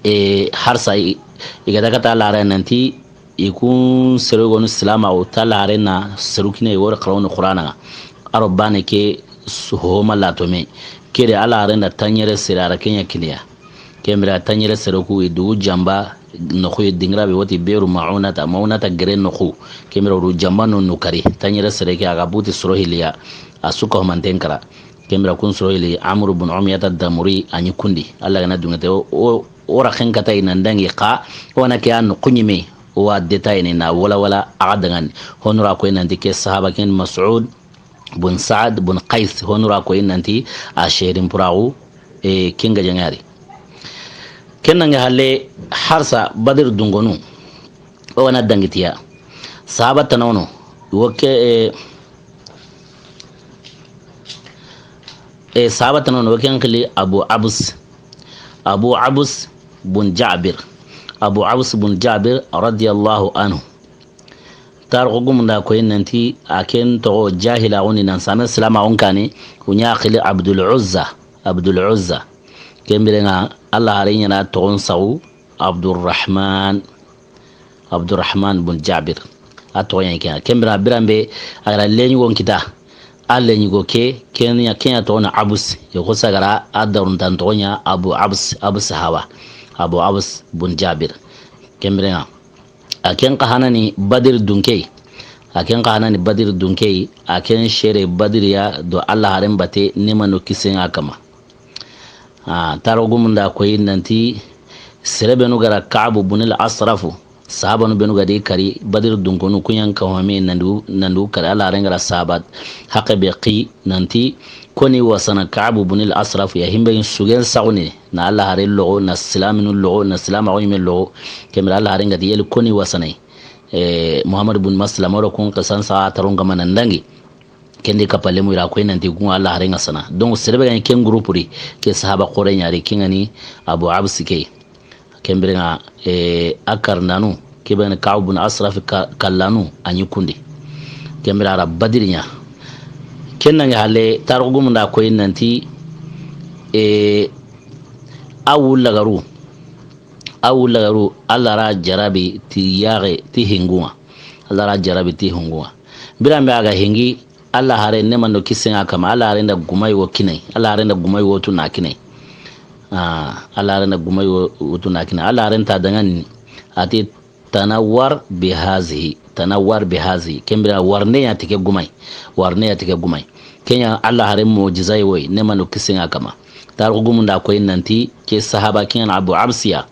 e, harsa i, i ga da kata Alla haaren ŋa nanti i kun seru gonu silama o ta Alla haaren na seru kine i wori xarawni Qur'ana ŋa. a ro baane ke su-, homa lato me. Ke de Alla haaren da tanɲere sere a ra ke ɲa kiniya. Ken bire tanɲere sere ku i du jamba noxu yi dingira be woti Beeru Maunata, Maunata gere noxu. Ken bire o du jamba no nu kari. Tanɲere sere ke a ga buti soro hilli ya. A su ka homanten kara. Ken bire kun soro hilli Amru bun Umiyata Damuri a ɲi kundi. Alla ga na dungete o, o, o ra xen kata i nan dangi xa, o na ke a noxu ɲi me. O wa détail ni na wala wala a ga dangani. Honu ra koy nanti ke sahaba ken Mas'ud bun Saad bun Qays, honu ra koy nanti a sherin puraxu, e, ken ga jaŋari. Ken nange halle harsa Badir dungonu, o ga na dangitiya. Sahaba tanono, wo ke, e, e, sahaba tanono, wo ken xili Abu Abs, Abu Abs bun Jabir, Abu Abs bun Jabir radiyallahu anhu. Tarixu gumun da koy nanti a ken toxo jahilaaxu ni nan same silaamaaxun kaane, ku ɲa xili Abdul Uzza, Abdul Uzza. Ken bire ŋa Alla haaren ɲa na toxon saxu Abdurrahman, Abdurrahman bun Jabir. A toxo ɲa ken. Ken bire biran be a ga ra leɲugon kita. A leɲugo ke, ken ɲa, ken ɲa toxo na Abs. Yo ko sagara a daruntan toxo ɲa Abu Abs, Abs hawa. Abu Abs bun Jabir. Ken bire ŋa. A ken xa hanani Badir dunke. A ken xa hanani Badir dunke. A ken sere Badir ya do Alla haaren bate neema no kisen ŋa a kanma. A, tarixu gumun da koy nanti sere benu ga ra Ka'bu bunil Asrafu. Sahabanu benu ga di kari Badir dunkonu ku ɲa n ka home nandu, nandu kari Alla haaren ga ra sahaba haqe be xi nanti koni wasana Ka'bu bunil Asrafu ya himbe sugen saxuni. Na Alla haaren loxo, na silaaminu loxo, na silaamaaxu ɲi me loxo. Ken bire Alla haaren ga ti yeli koni wasana. E, Muhammad bun Maslama ro kun qisan sa taron ga ma nan dangi. Ken di kapale mu i ra koy nanti kun Alla haaren ŋa sana. Donc sere be ga ɲi ken groupe di ke sahaba xoore ɲa ri ken ŋa ni Abu Abs ke. Ken bire ŋa, e, a karindanu ke be ni Ka'bu bun Asraf ka-, kallanu a ɲi kundi. Ken bire a ra Badiri ɲa. Ken nange halle tarixu gumun da koy nanti, e, a wulla garu. A wulla garu Alla ra jarabi ti yaxe ti hingu ŋa. Alla ra jarabi ti hingu ŋa. Biran be a ga hingi Alla haaren neema no kisen ŋa a kanma, Alla haaren da gumay wo kini a yi, Alla haaren da gumay wo tu na kini a yi. Ah, Alla haaren da gumay wo, wo tu na kini a yi. Alla haaren ta dangani a ti tanawwar bi hazihi, tanawwar bi hazihi. Ken bire warne ya ti ke gumay, warne ya ti ke gumay. Ken ɲa Alla haaren mu'jizay wo yi, neema no kisen ŋa a kanma. Tarixu gumun da koy nanti ke sahaba ken ŋa Abu Absiya.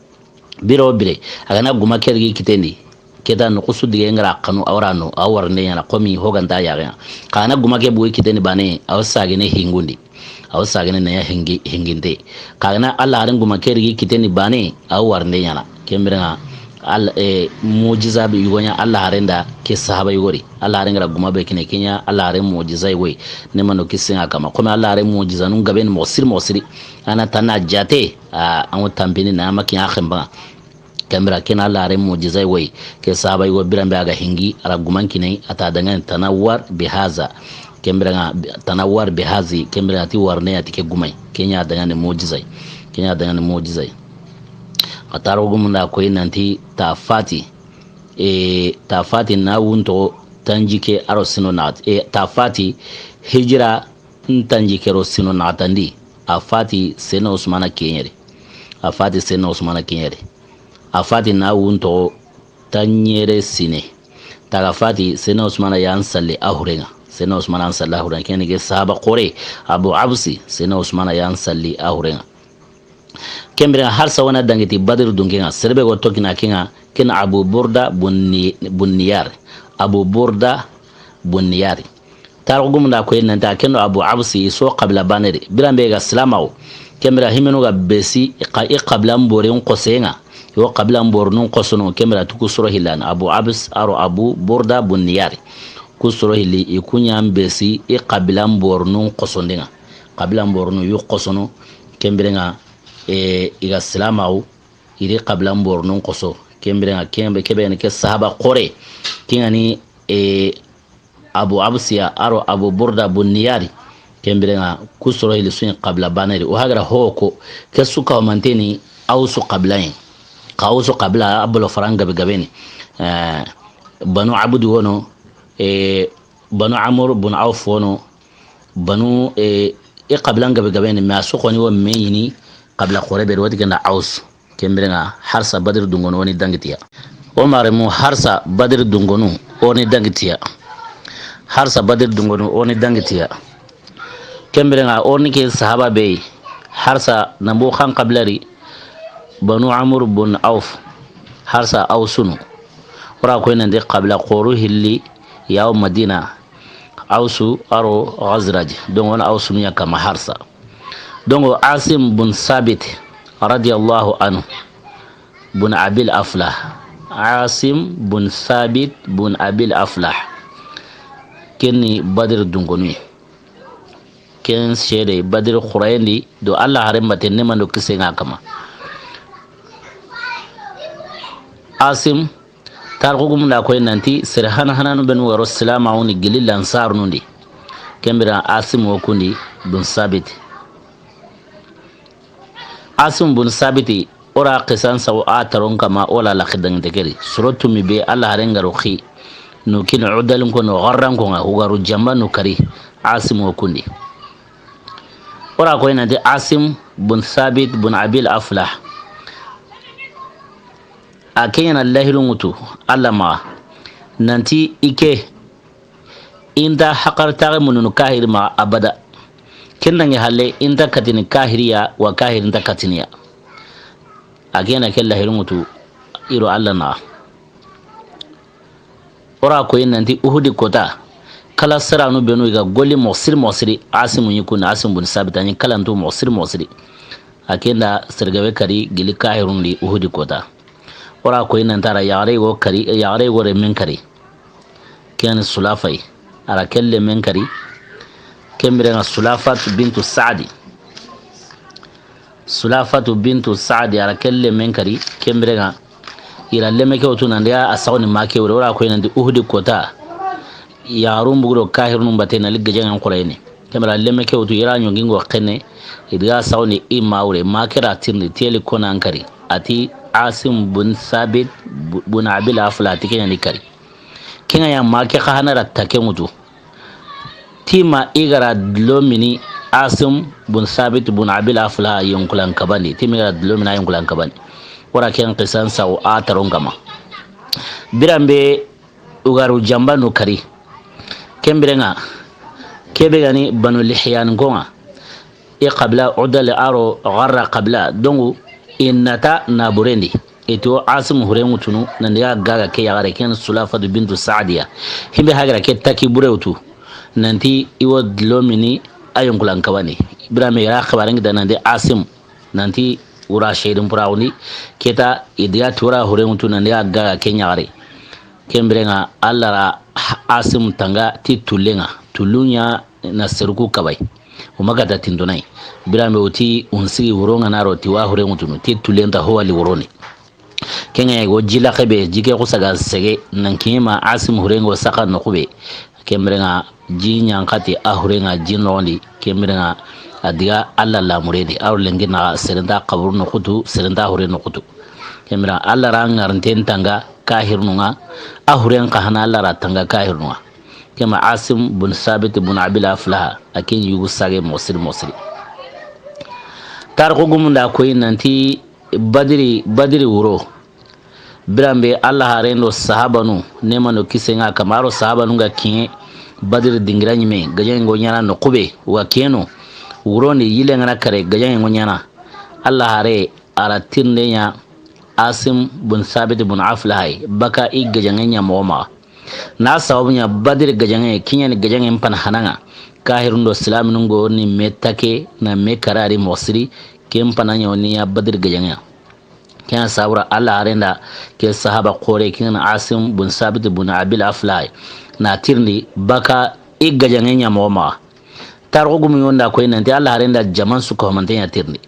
Bire wo bire, a ga na guma ke rigi kitendi, ke ta noxu su dige n ga ra xanu, a wa ra no, a wa warande ɲaana, xo mi ho ga nta yaxe ŋa. Xa a ga na guma ke bugi kitendi baane, a wa sagene hingundi, a wa sagene na ya hingi, hinginte. Xa a ga na Alla haaren guma ke rigi kitendi baane, a wa warande ɲaana. Ken bire ŋa, Alla, e, mu'jiza be yugo ɲa Alla haaren da ke sahaba yugo ri. Alla haaren ga ra guma be kini a yi, ken ɲa Alla haaren mu'jiza yugo yi. Neema no kisen ŋa a kanma. Xo mi Alla haaren mu'jizanu gabe ni moxo siri, moxo siri. A na tanna jaate, a, an ŋa tanpini na ma kiɲa xenba. Ken bire ken Alla haaren mu'jizay wo yi. Ke sahaba yugo biran be a ga hingi, a ra guman kini a yi, a ta dangani tanawwar bi haza. Ken bire ŋa, tanawwar bi hazi, ken bire ŋa a ti warne ya ti ke gumay. Ken ɲa dangani mu'jizay. Ken ɲa dangani mu'jizay. Xa tarixu gumun da koy nanti ta fati. E, ta fati na wunto tanjikke a ro siino naxati. E, ta fati hijira n tanjikke ro siino naxatandi. A fati Seydina Usmana kiɲe ri. A fati Seydina Usmana kiɲe ri. A fati na wunto tanɲere siine. Ta ga fati Seydina Usmana ya n salli a huren ŋa. Seydina Usmana ya n salli a huren ŋa. Ken ni ke sahaba xoore Abu Absi, Seydina Usmana ya n salli a huren ŋa. Ken bire ŋa harsa wa na dangi ti Badiri dunke ŋa, sere be go toxo na ke ŋa, ken Abu Burda bun Ni-, bun Niyar. Abu Burda bun Niyari. Tarixu gumun da koy nanti a ken do Abu Absi i su xabila baane ri. Biran be ga silaamaaxu. Ken bire himenu ga besi i xa-, i xabila n boren xosen ŋa. I wo xabila n borunun xosono, ken bire a ti ku soro hillan. Abu Abs a ro Abu Burda bun Niyari. Ku soro hilli, i ku ɲa n besi i xabila n borunun xosonden ŋa. Xabila n borunu i xosono, ken bire ŋa, e, i ga silaamaaxu, i ri xabila n borunun xoso. Ken bire ŋa, ken be, ke be ni ke sahaba xoore. Ken ŋa ni, e, Abu Absiya, a ro Abu Burda bun Niyari. Ken bire ŋa, ku soro hilli su ɲi xabila baane ri. O hagara ho ko, ke su ka ho manteni, Awsu xabila yi. Xa Awsu xabila, a bolo faran gabe gabe ni. Eh, Banu Abdu wono, e, Banu Amr bun Awf wono, Banu, eh, i xabilan gabe gabe ni, mais a su xoni wo me ɲini xabila xoore be, wati kenda Aus. Ken biren ŋa Harsa Badiri dunŋonu wo ni dangi ti ya. O maremu Harsa Badiri dunŋonu wo ni dangi ti ya. Harsa Badiri dunŋonu wo ni dangi ti ya. Ken biren ŋa o ni ke sahaba be, Harsa na bo xan xabila ri, Banu Amr bun Auf, Harsa Ausunu. O ra koy nandi xabila xooro hilli yawo Madina, Ausu aro Xazraj. Donc o na Ausunu ya kama Harsa. Donc Asim bun Sabit radiyallahu anhu bun Abil Aflah. Asim bun Sabit bun Abil Aflah. Ken ni Badiri dunŋonu yi. Ken seede Badiri xooren di do Alla haaren batte, neema do kisiye ŋa a kama. Asim, taarixu gumun da koy nanti sere hana hananu benu ga ro silaamaaxu ni gilli Lansaarunun di. Ken biren Asim wo kundi bun Sabit. Asim bun Sabiti, o ra xisan sago a taron kama, o la laxi danginte ke ri. Soro tumi be Alla haaren ga ro xi, nu kin Udalin ko, nu Xarran ko ŋa, o ga ro jamba nu kari, Asim wo kundi. O ra koy nanti Asim bun Sabit bun Abil Aflah. A ke ɲa na lahidu ŋutu Alla maxa, nanti i ke, i nta haqar taxe mununu kahiri maxa abada. Ken dangi halle, i nta katini kahiriya, wa kahiri nta katiniya. A ke ɲa na ke lahidu ŋutu i do Alla naxa. O ra koy nanti Uhudi kota, kala siranu benu i ga golli moxo siri moxo siri, Asimu ɲi kundi, Asim bun Sabit a ɲi kalantu moxo siri moxo siri. A ken da sere gabe kari gilli kahirun di Uhudi kota. O ra koy nanti a ra yaxare yogo kari, yaxare yogo remmen kari. Ken Sulafa yi. A ra ken lemmen kari. Ken biren ŋa Sulafatu bintu Saadi. Sulafatu bintu Saadi, a ra ken lemmen kari. Ken biren ŋa i ra lemme ke wutu nandi a sago ni ma ke wure. O ra koy nanti Uhudi kota, yaxarun bugu do kahirunun batte na li gajaŋen xooren ni. Ken biren lemme ke wutu i ra ɲongingo xenne, i diga sago ni i ma wure, ma ke ra tirindi, teli kona an kari. A ti Asim bun Sabit bu-, bun Abil Aflah, a ti ke ɲa ni kari. Ken ŋa ya ma ke xa hana ra ta ke ŋutu. Ti ma i ga ra dilo mini Asim bun Sabit bun Abil Aflah yonkulan kabandi. Ti ma i ga ra dilo mini a yonkulan kabandi. O ra ken xisan sago a taron kama. Biran be o ga ro jamba nu kari. Ken biren ŋa, ke be ga ni Banu Lihyan ko ŋa. I xabila Udal aro Xarra xabila, donc i na ta na buren di. I ti o Asim huren ŋutunu, nandi ga ga ke yaxare ken Sulafatu bintu Saadiya. Himbe haga ra ke taki bure wutu. Nanti i wo dilo mini a yonkulan kabandi. Ibrahima i ra xibaren kita nandi Asim. Nanti o ra seedin pura wundi. Ke ta i diga ti o ra huren ŋutu nandi ga ga ke yaxare. Ken biren ŋa Alla ra Asim tanga ti tullen ŋa. Tullun ɲa na seruku kabay. O ma ga ta tintonay. Biran be o ti o n sigi wuro ŋa na ro ti wa huren ŋutunu. Ti tullen ta ho wali wuro ni. Ken ŋa ya go ji laxe be, ji ke xusa ga sege, nan kiɲe ma Asim huren ŋo saxa noxu be. Ken biren ŋa ji ɲa n xa ti a huren ŋa ji noxon di. Ken biren ŋa a diga Alla lamuren di. A ro lenki naxa seren ta xaburu noxu tu, seren ta huren noxu tu. Ken biren ŋa Alla ra ŋarinten tanga kahirunun ŋa, a huren xa hana Alla ra tanga kahirunun ŋa. Ken ma Asim bun Sabit bun Abil Aflah, a ken yugu sage moxo siri moxo siri. Tarixu gumun da koy nanti Badiri, Badiri wuro. Biran be Alla haaren do sahabanu, neema do kisiye ŋa a kama, a ro sahabanu ga kiɲe Badiri dingira ɲime, gajaŋen ŋo ɲaana noxu be, o ga kiɲe no. Wuron di yillen ga na kare, gajaŋen ŋo ɲaana. Alla haare a ra tirinde ɲa Asim bun Sabit bun Aflah yi, baka i gajaŋen ɲa moxo maxa. Na sababu ɲa Badiri gajaŋe, ke ɲa ni gajaŋen pana hana ŋa. Kahirun do silaamun ŋo ni me take, na me kara ri moxo siri, ken pana ɲa wo ni ya Badiri gajaŋe. Ken ɲa sabu ra Alla haaren da ke sahaba xoore, ken ɲa ni Asim bun Sabit bun Abil Aflah, na tirindi baka i gajaŋen ɲa moxo maxa. Tarixu gumun da koy nanti Alla haaren da jaman su ko mante ɲa tirindi.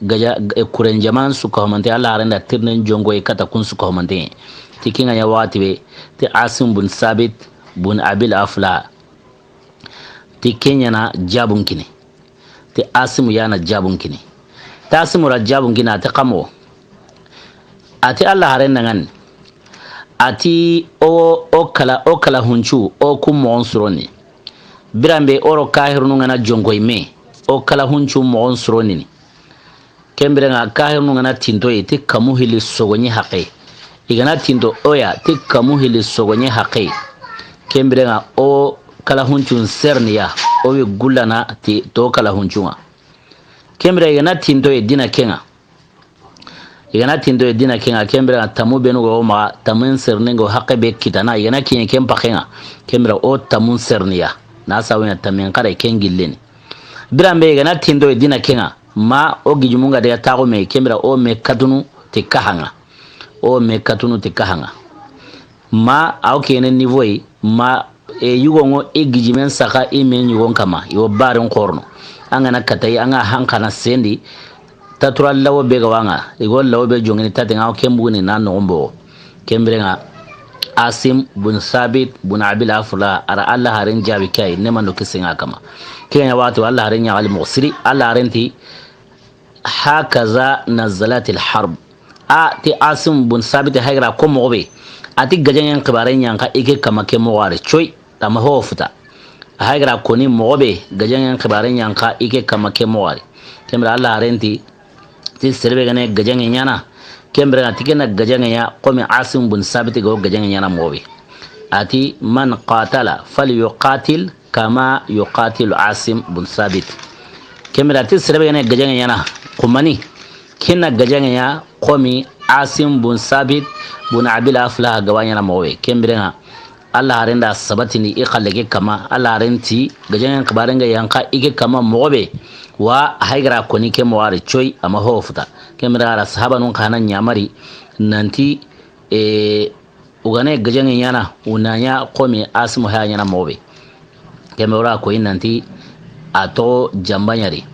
Gaja, e, kuren jaman su ko mante, Alla haaren da tirindin jonko i kata kun su ko mante. Ti ken ŋa ɲa waxati be, ti Asim bun Sabit bun Abil Aflah. Ti ken ɲa na jaabun kini. Ti Asimu ya na jaabun kini. Ti Asimu ra jaabun kini, a ti xa moxo. A ti Alla haaren da ŋa ni. A ti o, o kala, o kala huncu, o kun moxon sironi. Biranbe o ro kahirunu ŋa na jonko i me, o kala huncu moxon suronini. Ken biren ŋa kahirunu ŋa na tinto i ti kamu hili sogoɲi haqe. I ga na tinto o ya ti kamu hili sogoɲi haqe. Ken biren ŋa o kala huncun serniya, o wi gullana ti to kala huncun ŋa. Ken biren i ga na tinto i dina ken ŋa. I ga na tinto i dina ken ŋa, ken biren ŋa tamu benu go maxa, tamun serni go haqe be kitana, i ga na kiɲe ken paxe ŋa, ken biren o tamun serniya. Na sawuɲa tamin xare ken gilleni. Biranbe i ga na tinto i dina ken ŋa, ma o gijimun ga daga taxu me, ken biren o me katunu ti kaha ŋa. O me katunu ti kaha ŋa. Ma aw kene niveau yi, ma e yugo ŋo i gijimen saxa i me ɲugon kama, i wo barin xorno. An ga na katayi, an ga hankana sendi, tatura lawo be ga wa ŋa, i go lawo be jongini tati ŋa, ken buguni na noxon bogo. Ken biren ŋa Asim bun Sabit bun Abil Afla, a ra Alla haren jaabi kay, ne mando kisi ŋa kama. Ken ɲa waxati Alla haren ɲaxali moxo siri, Alla haren ti, hakaza nazalatil harb. A ti Asim bun Sabit hayi ga ra ko moxo be. A ti gajaŋen xibare ɲa n xa i ke kama ke moxo wari. Coy, tama ho futa. Hayi ga ra ko ni moxo be, gajaŋen xibare ɲa n xa i ke kama ke moxo wari. Ken biren Alla haren ti, ti sere be ga ne gajaŋe ɲaana. Ken biren ŋa ti ken na gajaŋe ɲa, komi Asim bun Sabit ga wo gajaŋe ɲaana moxo be. A ti, man qatala falyuqatil kama yuqatilu Asim bun Sabit. Ken biren ŋa ti sere be ga ne gajaŋe ɲaana, xumani, ken na gajaŋe ɲa komi Asim bun Sabit bun Abil Afla ga wa ɲaana moxo be. Ken biren ŋa Alla haren da sabatini i xalle ke kama, Alla haren ti gajaŋen xibaren ga ya n xa i ke kama moxo be. Wa hayi ga ra ko ni ke moxo wari coy, ama ho futa. Ken biren ŋa a ra sahabanun xa na ɲamari nanti, e, o ga ne gajaŋe ɲaana, o na ɲa komi Asim haya ɲaana moxo be. Ken biren o ra ko i nanti a toxo jamba ɲa ri.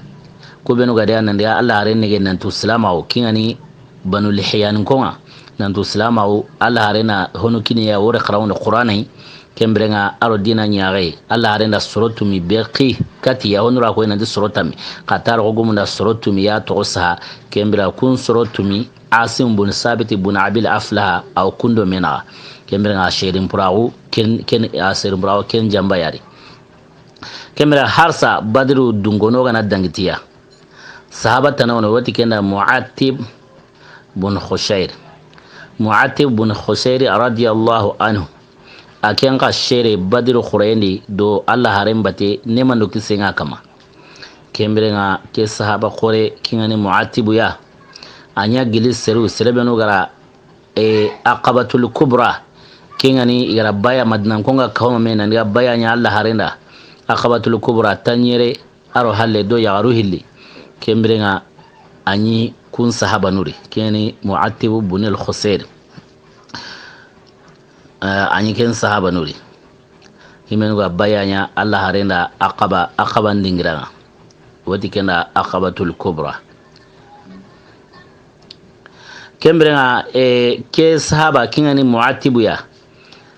Ku benu ga de a nan diga Alla haren nege nantu silamaxu, ken ŋa ni Banu Lihyan ko ŋa, nantu silamaxu, Alla haren na honu kini ya wore xarawunde Qur'ana yi. Ken biren ŋa a ro dina ɲaxe, Alla haren da soro tumi be xi kati ya, honu ra ko i nanti soro tami. Xa tarixu gumun da soro tumi ya toxo saha, ken biren kun soro tumi Asim bun Sabit bun Abil Aflaha, aw kundo menaxa. Ken biren ŋa a serin puraxu, ken, ken, a serin puraxu, ken jamba ya ri. Ken biren harsa Badru dungono ga na dangitiya. Sahaba tana wono, wati ken da Mu'attib bun Khusayr. Mu'attib bun Khusayr radiyallahu anhu. A ken xa sere Badru xurendi do Alla haren bate, ne mando kisi ŋa kama. Ken biren ŋa ke sahaba xore, ken ŋa ni Mu'attibu ya. A ɲa gili seru, sere benu ga ra, e, Aqabatul Kubra. Ken ŋa ni i ga ra baya Madina ko ŋa kawma me nan diga baya ɲa Alla haren da. Aqabatul Kubra, tanɲere, a ro halle do yaxaru hilli. Ken biren ŋa a ɲi kun sahabanu ri. Ken ŋa ni Mu'attib bun al Khusayr. Eh, a ɲi ken sahabanu ri. Himenu ga baya ɲa Alla haren da Aqaba, Aqaba ndingira ŋa. Wati ken da Aqabatul Kubra. Ken biren ŋa, e, ke sahaba ken ŋa ni Mu'attibu ya.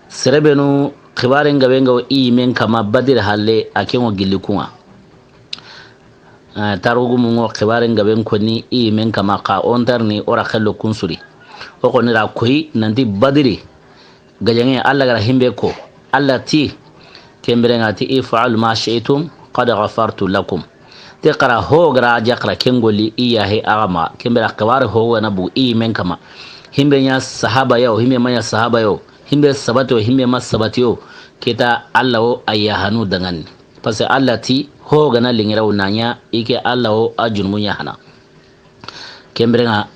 Sere benu xibaren gabe ŋa wo i yimen kama Badiri halle, a ken ŋo gilli kun ŋa. Eh, tarixu gumun ŋo xibaren gabe ko ni i yimen kama, xa o nta ri ni o ra xello kun su ri. O ko ni ra koyi nanti Badiri gajaŋe Alla ga ra himbe ko, Alla ti, ken biren ŋa ti, if'alu ma shi'tum qad ghafartu lakum. Ti xara ho ga ra ja xara ken golli, i yahe axa ma, ken biren xibaare ho ga na bu i yimen kama. Himbe ɲa sahaba yo, himbe ma ɲa sahaba yo, himbe sabati yo, himbe ma sabati yo, kita Alla wo a yahanu dangani. Parce que Alla ti, ho ga na lingira wo na ɲa, i ke Alla wo a junubu ɲa hana. Ken biren ŋa,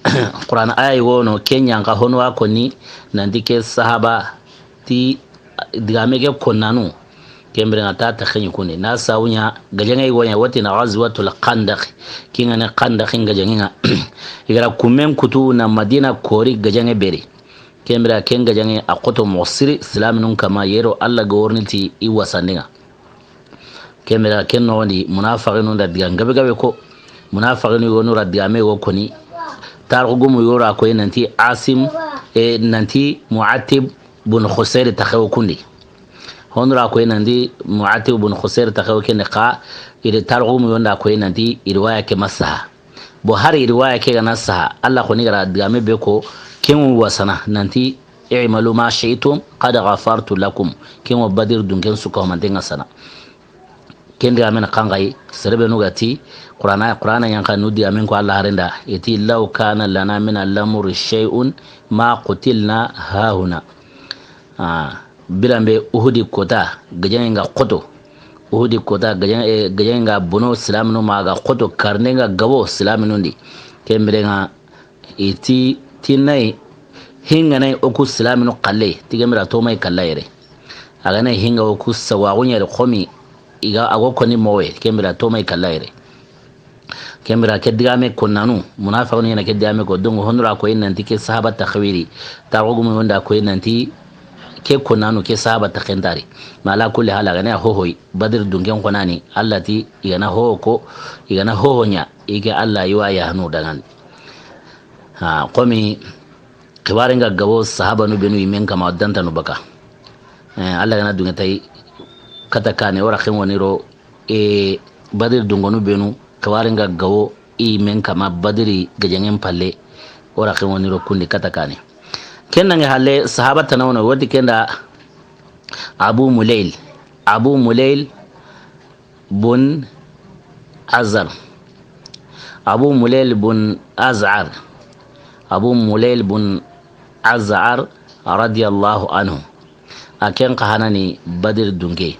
Qur'an aya yi wono, ken ɲa n xa honu wa ko ni, nanti ke sahaba ti digame ke konnanu. Ken biren ŋa ta ta xeɲi kundi. Na sawuɲa, gajaŋe yi wo ɲa, wati na Ghazwatul Khandaq. Ken ŋa ni Khandaq gajaŋe ŋa. I ga ra kumen kutu na Madina kori gajaŋe beri. Ken biren ken gajaŋe a xoto moxo siri, silaminun kama yero Alla ga worini ti i wasandi ŋa. Ken biren ken noxondi, munafaxinu da diga gabe gabe ko. Munafaxinu yonu ra digame wo koni. Tarixu gumu yora koyi nanti Asim, e, nanti Mu'attib bun Khusayr taxewo kundi. Honu ra koyi nanti Mu'attib bun Khusayr taxewo kende xa, iri tarixu gumu yonda koyi nanti iri waya ke ma saha. Bo hari riwaya ke ga na saha, Alla xoni ga ra digame be ko, ken ŋo wasana, nanti, i'malu ma shi'tum, qad ghafartu lakum. Ken ŋo Badir dunken su ka ho manten ŋa sana. Ken digamen xanxayi, sere be nu ga ti, Qur'ana, Qur'ana yan xa nu digamen ko Alla haren da, i ti, "Law kana lana min al-amri shay'un ma qutilna hahuna." Ah, biran be Uhudi kota, gajaŋen ga xoto. Uhudi kota, gajaŋ-, eh, gajaŋen ga bono silaminu ma ga xoto, karnen ga gabo silaminun di. Ken biren ŋa, i ti, ti nay, hinga nay o ku silaminu xalle, ti ken bira to may kalla yere. A ga nay hinga o ku sawaxu ɲa di xomi, i ga a go koni mowe, ken bira to may kalla yere. Ken bira ke digame konnanu, munafiqunu ɲa na ke digame ko, donc hondura ko yi nanti ke sahaba taxawiri, taxo gumu honda ko yi nanti ke konnanu, ke sahaba taxentari. Ma ala kulli hal, a ga na hohoy, Badri dunken xonani, Alla ti, i ga na hoho ko, i ga na hoho ɲa, i ke Alla i wa yahanu dangandi. Ha, xomi, xibaren ga gabo sahabanu benu i men kama dantanu baka. Eh, Alla ga na dunge tay kata kane, o ra xen woni ro, e, Badri dungonu benu, xibaren ga gabo i men kama Badri gajaŋen palle, o ra xen woni ro kundi kata kane. Ken nange halle sahaba tana wono, woti kenda Abu Mulayl. Abu Mulayl bun Azar. Abu Mulayl bun Azar. Abu Mulayl bun Azar radiyallahu anhu. A ken xa hanani Badri dunke.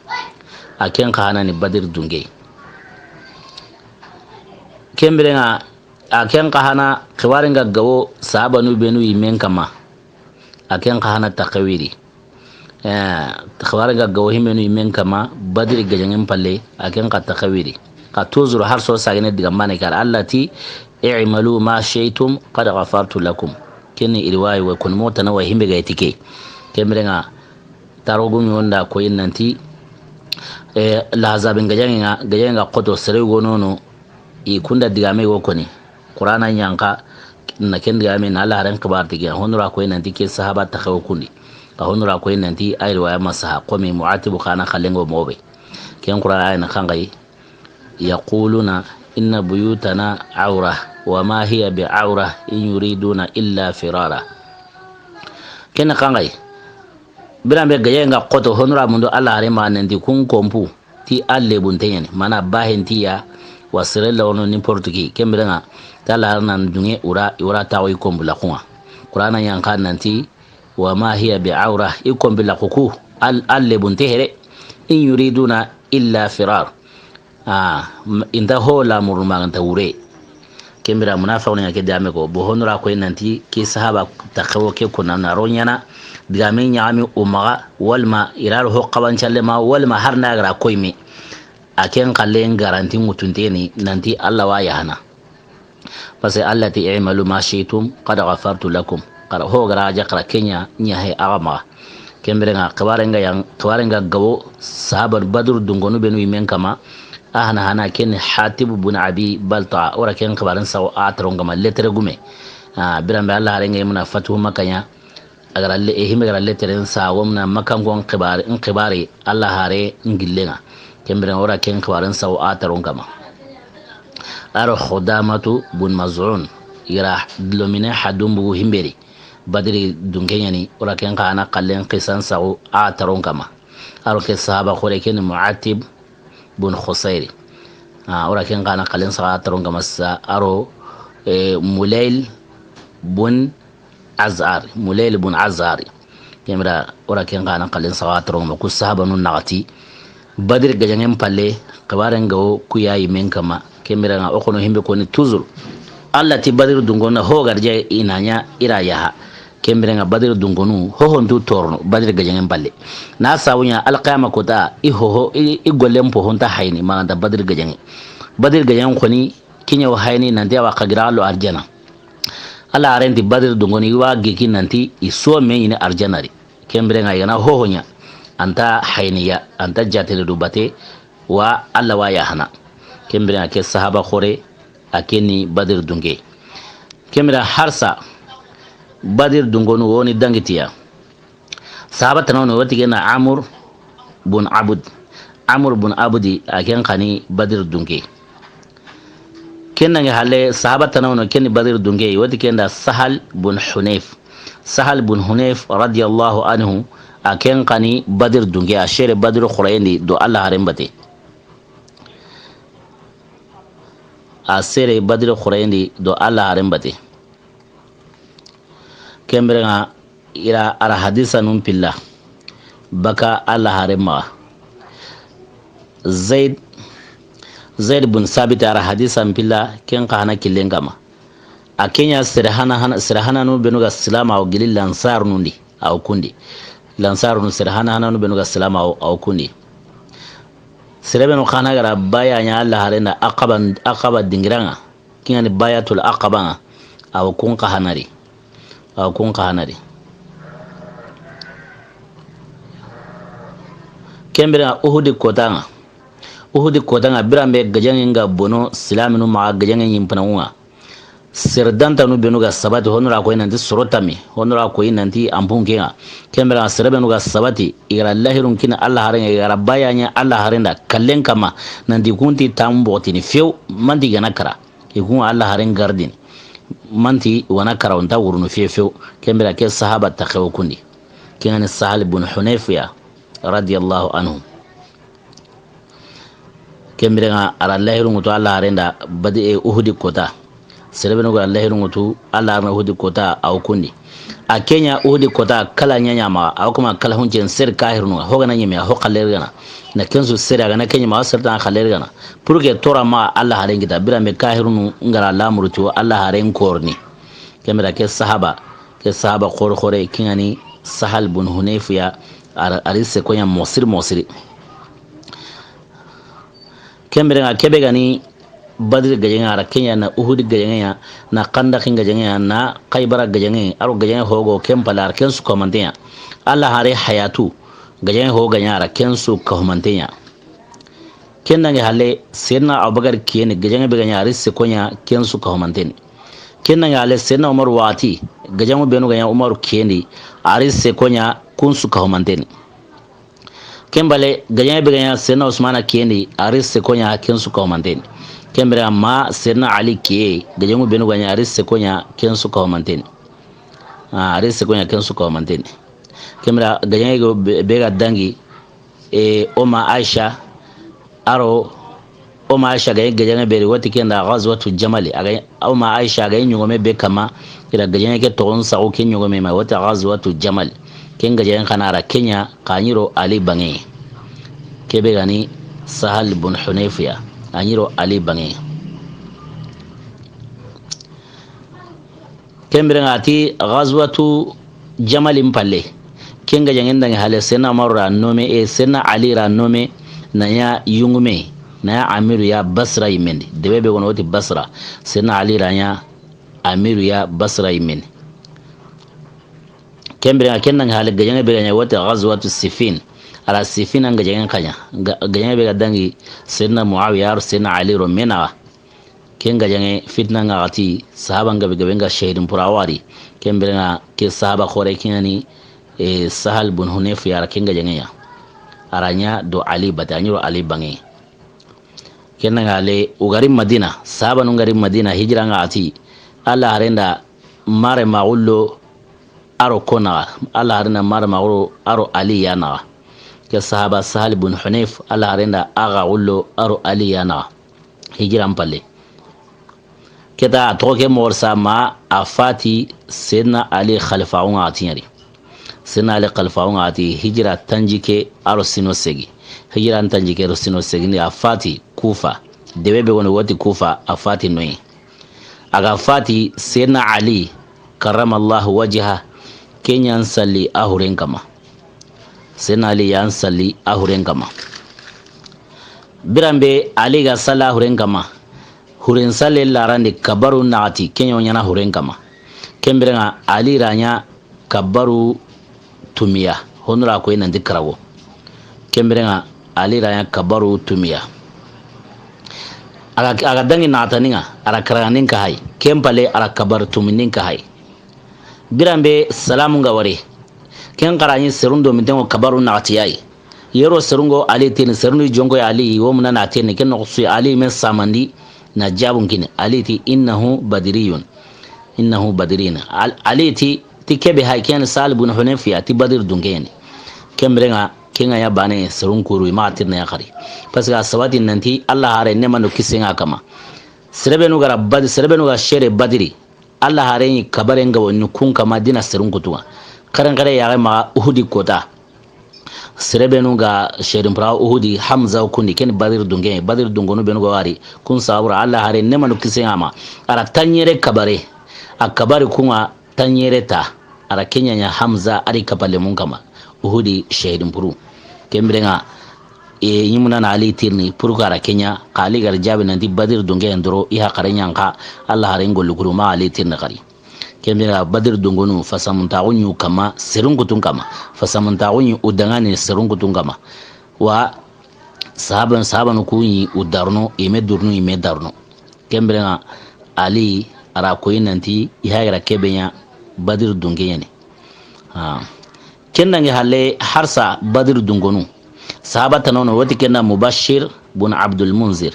A ken xa hanani Badri dunke. Ken biren ŋa, a ken xa hana xibaren ga gabo sahabanu benu i men kama. A ken xa hana taxawiri. Eh, xibaren ga gabo himbenu i men kama, Badri gajaŋen palle, a ken xa taxawiri. Xa tuzuru har so sagene diga mane kar, Alla ti, "I'malu ma shi'tum, qad ghafartu lakum." Ken ni riwayi wa kun mo tana wa himbe ga itike. Ken biren ŋa, taro gumi wonda ko yi nanti, eh, Lahazabin gajaŋen ŋa, gajaŋen ga xoto sere go nono, i kunda digame go koni. Qur'ana ɲa xa na ken digame na Alla haren xibar tigi, hondura ko yi nanti ke sahaba taxawo kundi. Ka hondura ko yi nanti ay riwaya ma saha, xomi Mu'atibu xa na xalengo mobe. Ken Qur'ana ay na xanxayi, "Yaquluna inna buyutana awra, wa ma hiya bi awra, in yuriduna illa firara." Ken xanxayi, biran be gajaŋen ga xoto, hondura mundo Alla haren ma nanti kun kompu. Ti a lebunte ɲa ni, mana bahen ti ya, wa sere la wono n'importe qui, ken biren ŋa, ti Alla haren na dunge ura, i wara taxo i kombu laxun ŋa. Qur'ana ɲa xa nanti, "Wa ma hiya bi awra," i kombu laxu ku, al-, a lebunte here, "in yuriduna illa firar." Ah, m-, i nta ho lamuru ma ga nta wure. Ken bira munafiqunu ɲa ke digame ko, bo hondura ko yi nanti ke sahaba taxawo ke konna na ro ɲana, digame ɲaxami o maxa, walma i ra ro ho xabancalle ma, walma har na gara koyme. A ken xallen garanti ŋutunteni nanti Alla wa yahana. Parce que Alla ti, "I'malu ma shi'tum, qad ghafartu lakum." Xara ho gara ja xara ken ɲa, ɲa he axa maxa. Ken biren ŋa, xibaren ga yan, xibaren ga gabo, sahaba Badru dungonu benu i men kama, a hana hana ken Hatib bun Abi Balta, o ra ken xibaren saxu a taron kama, lettre gume. A, biran be Alla haren ga i muna Fatuhu Makka ɲa, a gara le-, e himbe gara lettre n sa, wo muna Makka ŋon xibare, n xibare, Alla hare n gillen ŋa. Ken biren o ra ken xibaren saxu a taron kama. A ro Khudamatu bun Maz'un, i gara lomine hadumbu himberi. Badri dunke ɲa ni, o ra ken xa na xallen xisan saxu a taron kama. A ro ke sahaba xore ken Mu'atib bun Khusayri. A, o ra ken xa na xallen saxu a taron kama sa, a ro, eh, Mulayl bun Azar, Mulayl bun Azar. Ken bira o ra ken xa na xallen saxu a taron kama, ku sahabanu naxati. Badri gajaŋen palle, xibaren ga wo ku ya i men kama. Ken biren ŋa o xono himbe koni toujours. Alla ti Badri dungonu ho garje i na ɲa i ra yaha. Ken biren ŋa Badri dungonu ho hontu torno Badri gajaŋen palle. Na sabu ɲa alqiyama kota i hoho i, i gollen po honta hayni ma ga nta Badri gajaŋe. Badri gajaŋen xoni kiɲa wo hayni nanti a wa xa gira lo arjana. Alla haren ti Badri dungonu i wa geki nanti i so me ɲini arjana ri. Ken biren ŋa i ga na hoho ɲa, a nta hayniya, a nta jatene du bate, wa Alla wa yahana. Ken biren ŋa ke sahaba xore, a ken ni Badri dunke. Ken biren harsa, Badri dunkonu woni dangitiya. Sahaba tana wono woti ken na Amr bun Abd. Amr bun Abdi a ken xa ni Badri dunke. Ken nange halle sahaba tana wono ken ni Badri dunke, woti ken da Sahal bun Hunayf. Sahal bun Hunayf radiyallahu anhu, a ken xa ni Badri dunke, a sere Badri xooren di do Alla haren bate. a sere Badiri xooren di do Alla haaren bate. Ken biren ŋa i ra a ra hadisa nun pilla baka Alla haaren maxa. Zaid, Zaid bun Sabit a ra hadisa nun pilla ken xa hana killen kanma. A ken ɲa sere hana, hana, sere hananu benu ga silaame, a wo gili Lansarunun di, a wo kun di. Lansarunu sere hana hananu benu ga silaame, a wo, a wo kun di. Sere benu xa na ga ra baya ɲa Alla haaren da Aqaba, Aqaba dingiran ŋa. Ken ŋa ni bayatul Aqaba ŋa. A wo kun xa hana ri. A wo kun xa hana ri. Ken biren ŋa Uhudi koota ŋa. Uhudi koota ŋa, biran be gajaŋen ga bono silaamenu maxa, gajaŋen ɲi n pananŋu ŋa. Sere dantanu benu ga sabati, hono ra ko i nanti soro tami, hono ra ko i nanti anpun ke ŋa. Ken biren ŋa sere benu ga sabati, i ga ra lahirun kini Alla haaren ŋa, i ga ra baya ɲa Alla haaren da kallen kanma, nanti kun ti tamu boxotini few, manti i ga na kara. I kun Alla haaren gardini. Manti i wa na kara, o nta wurunu few few. Ken biren ŋa ke sahaba ta xewo kun di. Ken ŋa ni Sahal bun Hunayfiya, radiyallahu anhu. Ken biren ŋa a ra lahirun ŋutu Alla haaren da Badi-, e, Uhudi koota. Sere benu ga ra lahirun ŋutu Alla haaren da Uhudi koota, a wo kun di. A ken ɲa Uhudi koota kala ɲa ɲa maxa, a wo kuma kala huncen sere kahirunu ŋa, ho ga na ɲeme, ho xalle ri ga na. Na ken su sere a ga na ken ɲeme, a wo sere ta xalle ri ga na. Pour que toora maxa Alla haaren kita, biran be kahirunu n ga ra lamuru ti wo Alla haaren korni. Ken biren ŋa ke sahaba, ke sahaba xoore xoore, ken ŋa ni Sahal bun Hunayfiya, a ra, a ri seko ɲa moxo siri moxo siri. Ken biren ŋa ke be ga ni Badiri gajaŋe, a ra ken ɲa na Uhudi gajaŋe ya, na Xandaxi gajaŋe ya, na Xaybara gajaŋe, a ro gajaŋe ho ga ken palle, a ra ken su kahumanten ɲa. Alla haare hayatu, gajaŋe ho ga ɲa, a ra ken su kahumanten ɲa. Ken dangi halle, Seydina Abubakar kiyen di, gajaŋe be ga ɲa, a ri seko ɲa ken su kahumanten ni. Ken dangi halle, Seydina Umaru waxati, gajaŋu benu ga ɲa Umaru kiyen di, a ri seko ɲa kun su kahumanten ni. Ken palle, gajaŋe be ga ɲa Seydina Usmana kiyen di, a ri seko ɲa ken su kahumanten ni. Ken biren ŋa ma Seydina Ali kiye, gajaŋu benu ga ɲa, a ri seko ɲa ken su kahumanten ni. Ah, a ri seko ɲa ken su kahumanten ni. Ken biren ŋa gajaŋe go be, be ga dangi, e, o ma Aisha, a ro, o ma Aisha ga ɲi gajaŋe be ri, wati ken da Ghazwatu Jamali. A ga ɲi, o ma Aisha ga ɲi ɲogome be kanma, i ra gajaŋe ke toxon saxu ke ɲogome ma, wati Ghazwatu Jamal. Ken gajaŋe xa na a ra ken ɲa, xa ɲi ro Ali banŋe. Ke be ga ni Sahal bun Hunayfiya, a ɲi ro Ali banŋe. Ken biren ŋa a ti Ghazwatu Jamalin palle. Ken gajaŋen dangi halle, Seydina Umaru ra nommé, e, Seydina Ali ra nommé, na ɲa yungume, na ɲa amiru ya Basra yinmen di. Debe be ga no wati Basra, Seydina Ali ra ɲa amiru ya Basra yinmen di. Ken biren ŋa ken dangi halle, gajaŋe be ga ɲa wati Ghazwatu Siffin. A ra Siffin an gajaŋen xa ɲa. Ga-, gajaŋe be ga dangi Seydina Muawiya ro Seydina Ali ro me naxa. Ken gajaŋe fitina ŋa waxati, sahaban gabe gabe ŋa shahidin pura wari. Ken biren ŋa ke sahaba xoore ken ŋa ni, e, Sahal bun Hunayf ya ra ken gajaŋe ya. A ra ɲa do Ali bate, a ɲi ro Ali banŋe. Ken ŋa le, o ga ri Madina, sahabanu ga ri Madina, hijira ŋa waxati, Alla haaren da mare maxullo, a ro ko naxa, Alla haaren da mare maxullo, a ro Ali ya naxa. Ke sahaba Sahal bun Hunayf, Alla haaren da a ga xullo, a ro Ali ya naxa. Hijiran palle. Ke ta a toxo ke moxo sa ma a fati Seydina Ali xalifaxu ŋa a ti ɲa ri. Seydina Ali xalifaxu ŋa a ti hijira tanjikke a ro siino segi. Hijira tanjikke ro siino segi ni a fati Kufa. Debe be ga no wati Kufa a fati no yi. A ga fati Seydina Ali karramallahu wajha, ken ɲa n salli a huren kanma. Seydina Ali ya n salli a huren kanma. Biran be Ali ga salla a huren kanma, huren salle larandi kabaru naxati, ken ɲa wo ɲaana huren kanma. Ken biren ŋa Ali ra ɲa kabaru tumiya, hono ra ko i nanti karago. Ken biren ŋa Ali ra ɲa kabaru tumiya. A ga, a ga dangi naxatanin ŋa, a ra karaganin ka hay. Ken palle a ra kabaru tuminin ka hay. Biran be salamu ŋa wari. Ken xa ra ɲi serun do minten ŋo kabaru naxati ya yi. Yero serun ŋo Ali tini, serun do jonko ya Ali, wo muna na tini, ken noxo su Ali me samandi, na jabun kini. Ali ti, "Innahu badriyun. Innahu badriyun." Al-, Ali ti, ti kebe hay ken Sahal bun Hunayfiya, ti Badr dunke ni. Ken biren ŋa, ken ŋa ya bane serun kuru, i ma tirna ya xari. Parce que a sabati nanti Alla haare ne mando kisen ŋa kanma. Serebenu ga ra Bad-, serebenu ga sere Badiri. Alla haren ɲi kabare nga woni kun kama dina serun kutu ŋa. Karen kare ya ga ma Uhudi kota. Serebenu ga serin pura Uhudi Hamza kundi, ken Badiri dunge, Badiri dungonu benu ga wari. Kun sabura Alla haren ne manu kisen ŋa ma. A ra tanɲere kabare. A kabari kun ŋa tanɲere ta, a ra ken ɲa ɲa Hamza a ri kapalle mun kama. Uhudi shahidin puru. Ken biren ŋa, e, ɲimuna na Ali tirni, puru ka ra ken ɲa, ka Ali ga ra jabi nanti Badiri dunge ndoro, i ha kare ɲa nka, Alla haren gollu kuru ma Ali tirni kari. Ken biren ŋa Badiri dungonu, fasamuntaxu ɲi kama, serun kutun kama. Fasamuntaxu ɲi u dangani serun kutun kama. Wa Sahaban, sahabanu ku ɲi u daruno, i me durunu, i me daruno. Ken biren ŋa Ali a ra koyi nanti i ha ga ra kebe ɲa Badiri dunge ɲa ni. Ah. Ken dangi halle harsa Badiri dungonu. Sahaba tanono woti ken da Mubashir bun Abdul Munzir.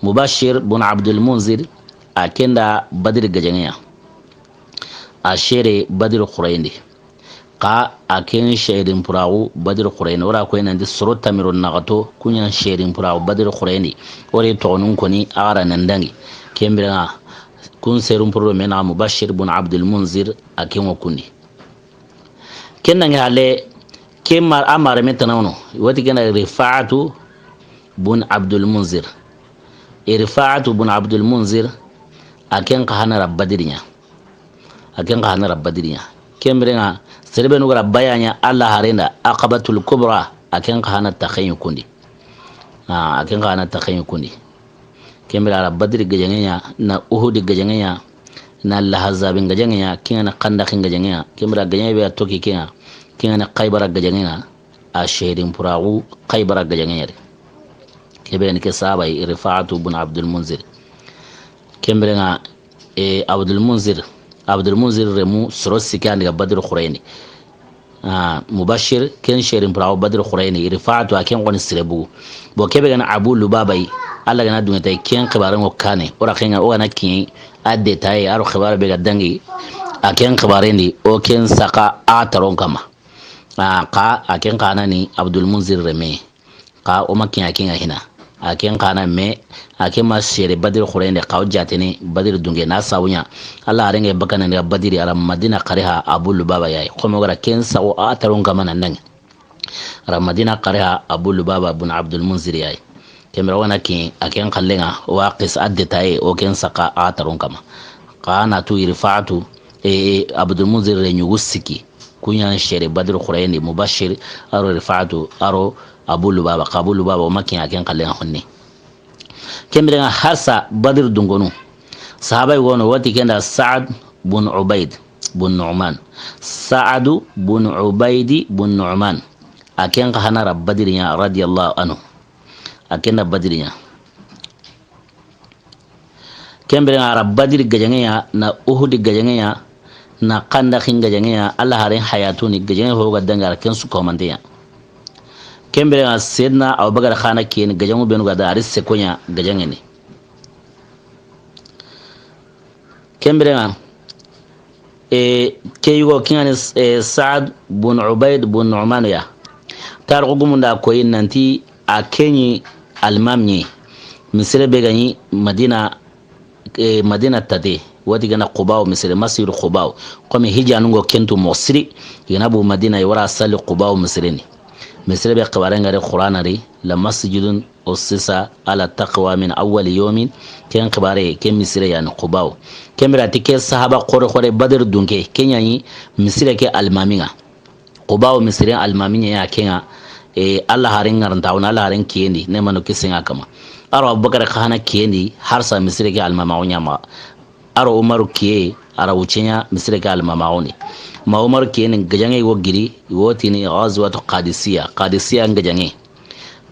Mubashir bun Abdul Munzir a ken da Badiri gajaŋe ɲa. A sere Badiri xurayindi. Xa a ken shahidin puraxu Badiri xurayindi. O ra koyi nanti soro tamiro naxato, ku ɲa shahidin puraxu Badiri xurayindi. O ri toxonun koni a ga ra nan dangi. Ken biren ŋa kun serun puro me naxa Mubashir bun Abdul Munzir a ken ŋo kundi. Ken dangi halle, ke mar-, a mareme tanawono. Woti ken da Rifa'atu bun Abdul Munzir. E Rifa'atu bun Abdul Munzir, a ken xa hana ra Badiri ɲa. A ken xa hana ra Badiri ɲa. Ken biren ŋa, serebenu ga ra baya ɲa Alla haren da, Aqabatul Kubra, a ken xa hana taxeɲu kundi. Ah, a ken xa hana taxeɲu kundi. Ken biren a ra Badiri gajaŋe ɲa, na Uhudi gajaŋe ɲa, na Lahazabi gajaŋe ɲa, ken ŋa na Xandaki gajaŋe ɲa, ken biren a gajaŋe be a toki ken ŋa, ken ŋa na Xaybara gajaŋe ɲa, a shahidin puraxu Xaybara gajaŋe ɲa de. Kebe ni ke sahaba yi, Rifa'atu bun Abdul Munzir. Ken biren ŋa, e, Abdul Munzir, Abdul Munzir remu soro sike andi ga Badiri xurayindi. Ah, Mubashir, ken shahidin puraxu Badiri xurayindi, Rifa'atu a ken xoni sire bugu. Bo kebe ga na Abu Lubaba yi, Alla ga na dunge tay ken xibaren ŋo kane, o ra ken ŋa o ga na kin a détail, a ro xibare be ga dangi, a ken xibaren di, o ken saxa a taron kama. Ah, xa a ken xa na ni Abdul Munzir reme. Xa o ma ken ŋa, ken ŋa hina. A ken xa na me, a ken ma sere Badiri xurayindi, xa o jatene Badiri dunge na sabu ɲa. Alla haren ŋa bakana ni Badiri, a ra Madina xari ha Abu Lubaba yayi. Xomo ga ra ken saxu a taron kama nan dangi. A ra Madina xari ha Abu Lubaba bun Abdul Munzir yayi. Ken biren ŋa o ga na kin a ken xalle ŋa, o wa xisa a détail, o ken saxa a taron kama. Xa na tu Rifa'atu, e, e, Abdul Munzir re ɲugu siki. Ku ɲa sere Badiri xurayindi, Mubashir, a ro Rifa'atu, a ro Abu Lubaba, xa Abu Lubaba, o ma kin a ken xalle ŋa xonni. Ken biren ŋa harsa Badiri dungonu. Sahaba yi wono woti ken da Sa'ad bun Ubaid bun Nu'man. Sa'adu bun Ubaidi bun Nu'man. A ken xa hana ra Badiri ɲa radiyallahu anhu. A ken da Badiri ɲa. Ken biren ŋa a ra Badiri gajaŋe ɲa, na Uhudi gajaŋe ɲa, na Xandaki gajaŋe ɲa, Alla haren hayatuni gajaŋe ho ga dangi a ra ken su komante ɲa. Ken biren ŋa Seydina Abubakar xa na ken gajaŋu benu ga da a ri seko ɲa gajaŋe ni. Ken biren ŋa, e, ke yugo ken ŋa ni, e, Sa'ad bun Ubaid bun Nu'man ya. Tarixu gumun da koyi nanti a ken ɲi almami ɲi. Misire be ga ɲi Madina, e, Madina tate. Woti ga na Qubaw misire, Masjidu Qubaw. Komi hijanu ŋo ken tu moxo siri, i ga na bu Madina, i wa ra sali Qubaw misire ni. Misire be xibaren ŋa ri Qur'ana ri, la masjidun ussisa ala taqwa min awwali yawmin, ken xibare, ken misire ya ni Qubaw. Ken biren ti ke sahaba xore xore Badiri dunke, ken ɲa ɲi misire ke almami ŋa. Qubaw misire almami ɲa ya ken ŋa, e, Alla haren ŋarantaxu na, Alla haren kiyen di, ne manu kisen ŋa kama. A ro Abubakar xa hana kiyen di, harsa misire ke almamaxu ɲa ma. A ro Umaru kiye, a ra wucce ɲa misire ke almamaxu ni. Ma Umaru kiyen ni gajaŋe wo giri, wo tini Ghazwatu Qadisiya, Qadisiya gajaŋe.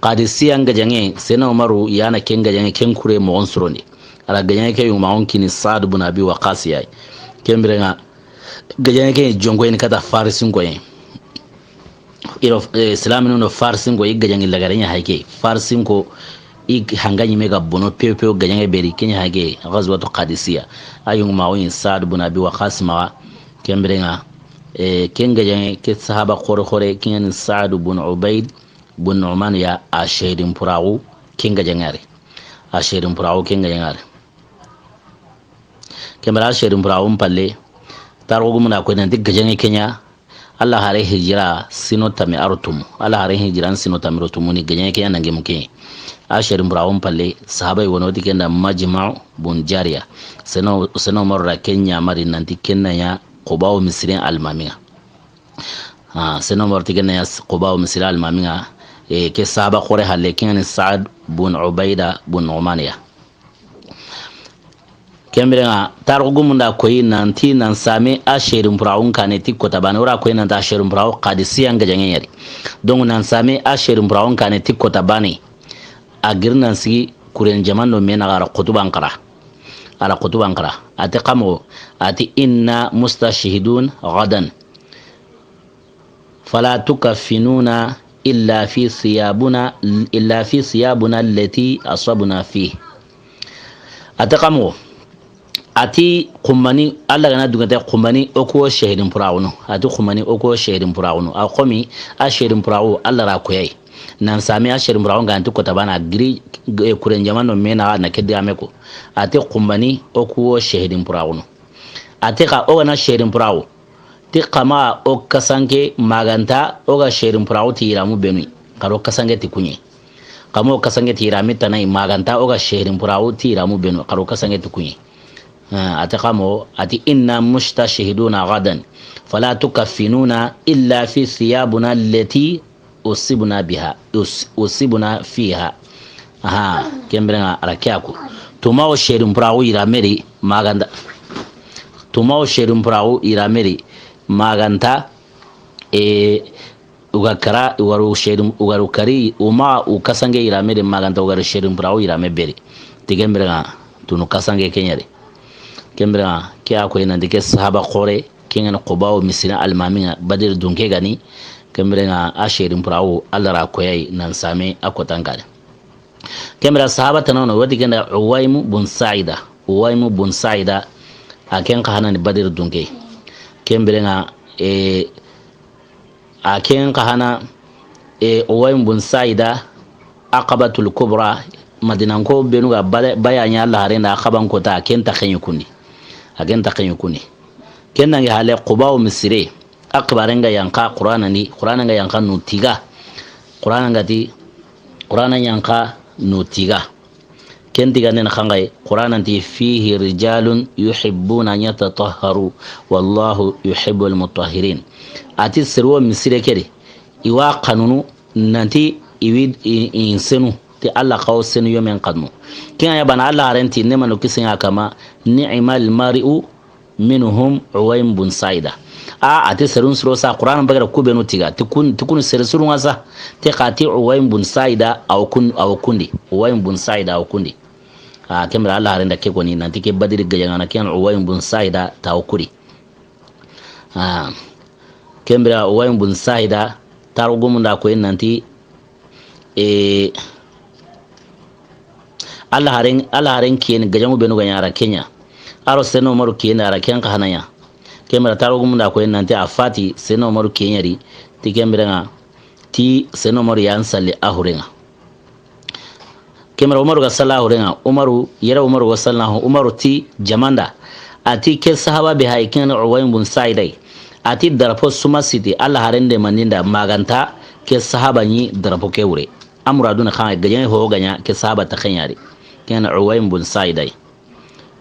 Qadisiya gajaŋe, Seydina Umaru ya na ken gajaŋe, ken kure moxon sorondi. A ra gajaŋe ke yumaxon kini Sa'ad bun Abi Waqqas yayi. Ken biren ŋa, gajaŋe ke jonko yi ni kata Farisinko yi. I ro, eh, Silaminu no Farisinko, i gajaŋe lagare ɲa hake. Farisinko, i hanga ɲi me ga bono pew pew gajaŋe beri, ken ɲa hake, Ghazwatu Qadisiya. A yumaxon yi Sa'ad bun Abi Waqqas maxa, ken biren ŋa, eh, ken gajaŋe, ke sahaba xore xore, ken ɲa ni Sa'ad bun Ubaid, bun Nu'man ya a shahidin puraxu ken gajaŋe ri. A shahidin puraxu ken gajaŋe ri. Ken bire a sherin puraxun palle, tarixu gumun da a koyi nanti gajaŋe ke ɲa, Alla hare hijira sino tami a ro tumu. Alla hare hijira sino tami ro tumu ni gajaŋe ke ɲa nange mu ke. A sherin puraxun palle, sahaba yi wono ti ken da Majma'u bun Jariya. Seno, seno Umaru da ken ɲa mari nanti ken na ɲa Qubawo misiren almamin ŋa. Ah, seno Umaru ti ken na ɲa Qubawo misiren almamin ŋa. E, ke sahaba xoore halle, ken ni Sa'ad bun Ubaida bun Nu'man ya. Ken bire ŋa, tarixu gumun da a koyi nanti nan same a sherin puraxun kaane ti kota baane. O ra koyi nanti a sherin puraxu Qadisiya n gajaŋe ɲa ri. Donc nan same a sherin puraxun kaane ti kota baane. A giri nan sigi kuren jaman do me naxa, a ra xutuban xara. A ra xutuban xara. A ti xa moxo, a ti: "Inna mustashhidun ghadan. Fala tukaffinuna illa fi thiyabuna, illa fi thiyabuna allati asabna fi." A ti xa moxo, a ti xunbane, Alla ga na dungete xunbane o ku wo sherin puraxunu. A ti xunbane o ku wo sherin puraxunu. A xo mi a sherin puraxu Alla ra koyi a yi. Nan same a sherin puraxun kaane ti kota baane, a giri, eh, kuren jaman do me naxa na ke digame ko. A ti xunbane o ku wo sherin puraxunu. A ti xa o ga na sherin puraxu ti xa maxa o kasanke, ma ga nta o ga sherin puraxu ti yiramu benu yi, xa ro kasanke ti ku ɲi. Xa maxa o kasanke ti yirami tana yi, ma ga nta o ga sherin puraxu ti yiramu benu, xa ro kasanke ti ku ɲi. Ah, a ti xa moxo, a ti: "Inna mustashhiduna ghadan, fala tukaffinuna illa fi thiyabuna allati usibna biha, us-, usibna fiha." Aha, ken bire ŋa a ra ke ya ko. Tuma o sherin puraxu yirame ri, ma ga nta. Tuma o sherin puraxu yirame ri, ma ga nta, e, o ga kara, o ga ro sherin, o ga ro kari, o maxa o kasanke yirame ri, ma ga nta o ga ro sherin puraxu yirame be ri. Ti ken bire ŋa, tunu kasanke ke ɲa ri. Ken bire ŋa, ke ya koyi nanti ke sahaba xoore, ken ga ni Qubawo misiren almamin ŋa, Badiri dunke ga ni. Ken bire ŋa a sherin puraxu Alla ra koyi a yi nan same a kotan kaane. Ken bire sahaba tana wono, o ti ken da Uwaymu bun Sa'ida. Uwaymu bun Sa'ida, a ken xa hana ni Badiri dunke. Ken bire ŋa, e, a ken xa hana, e, Uwaymu bun Sa'ida, Aqabatul Kubra, Madinanko benu ga bale, baya ɲa Alla haren da Aqaban kota, a ken ta xenyi kundi. A ken ta xenyi kundi. Ken nangi hale Qubawo misire. A xibaaren ga yanqa Qur'aana ni, Qur'aana ga yanqa nu tiga. Qur'aana ga ti, Qur'aana yanqa nu tiga. Ken tiga nen xangaye, Qur'aana ti: "Fihi rijalun yuhibbuna an yatatahharu, wallahu yuhibbul mutahhirin." A ti sere wo misire ke di, i wa xanunu nanti i wi i, i senu, ti Alla xa wo senu yomen xannu. Ken ya bana Alla haren ti, ne manu kisiŋa kama, "Ni'mal mar'u minhum Uwaym bun Saida." A, a ti serun suro sa Qur'an bagara kubenu tiga. Ti kun, ti kun sere surun ŋa sa. Ti xa ti Uwaym bun Saida, aw kun, aw kundi. Uwaym bun Saida, aw kundi. A, ken bire Alla haren da ke koni, nanti ke Badiri gajaŋana ken Uwaym bun Saida, ta aw kuri. A, ken bire Uwaym bun Saida, tarugumun da koyi nanti, e, Alla haren, Alla haren kiyen gajaŋu benu ga ɲa a ra ke ɲa. A ro Seno Umaru kiyen da a ra ken xa hana ɲa. Ken bire tarugumun da koyi nanti a fati Seno Umaru kiyen ɲa ri, ti ken bire ŋa, ti Seno Umaru yan salli a hure ŋa. Ken bire Umaru ga salla a hure ŋa, Umaru, yere Umaru ga salla, Umaru ti jaman da. A ti ke sahaba be hay ken Uwaym bun Saida yi. A ti drapeau suma siti Alla haren de mandinda maganta ke sahaba ɲi drapeau ke wure. A muradun xa gajaŋe ho ga ɲa ke sahaba ta xenɲa ri. Ken Uwaym bun Saida yi.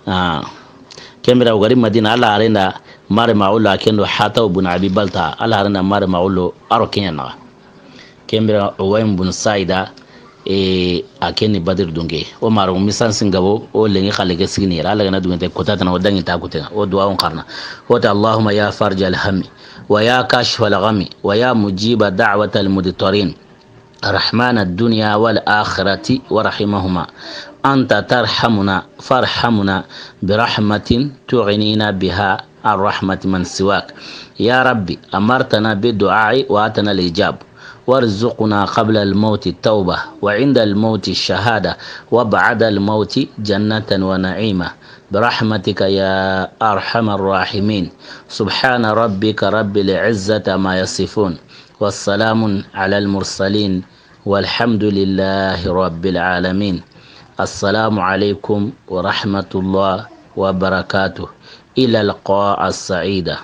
A, ken bire o gari Madina, Alla haren da mare ma ulo a ken do Hataw bun Abi Balta, Alla haren da mare ma ulo a ro ke ɲa naxa. Ken bire Uwaym bun Saida, e, a ken ni Badiri dunke. O maro misan singabo, o lengi xale ke sigini yere, Alla ga na dungente kota tana, o dangi ta kutenga, o duwa on xarana. O ta: "Allahumma ya farij al hammi, wa ya kashif al ghammi, wa ya mujiba da'wat al mudtarin." رحمن الدنيا والآخرة ورحيمهما، أنت ترحمنا فارحمنا برحمة تغنينا بها عن رحمة من سواك. يا رب، أمرتنا بالدعاء وآتنا الإجاب، وارزقنا قبل الموت التوبة، وعند الموت الشهادة، وبعد الموت جنة ونعيما، برحمتك يا أرحم الراحمين. سبحان ربك رب العزة عما يصفون، وسلام على المرسلين، والحمد لله رب العالمين. السلام عليكم ورحمة الله وبركاته. إلى اللقاء السعيد.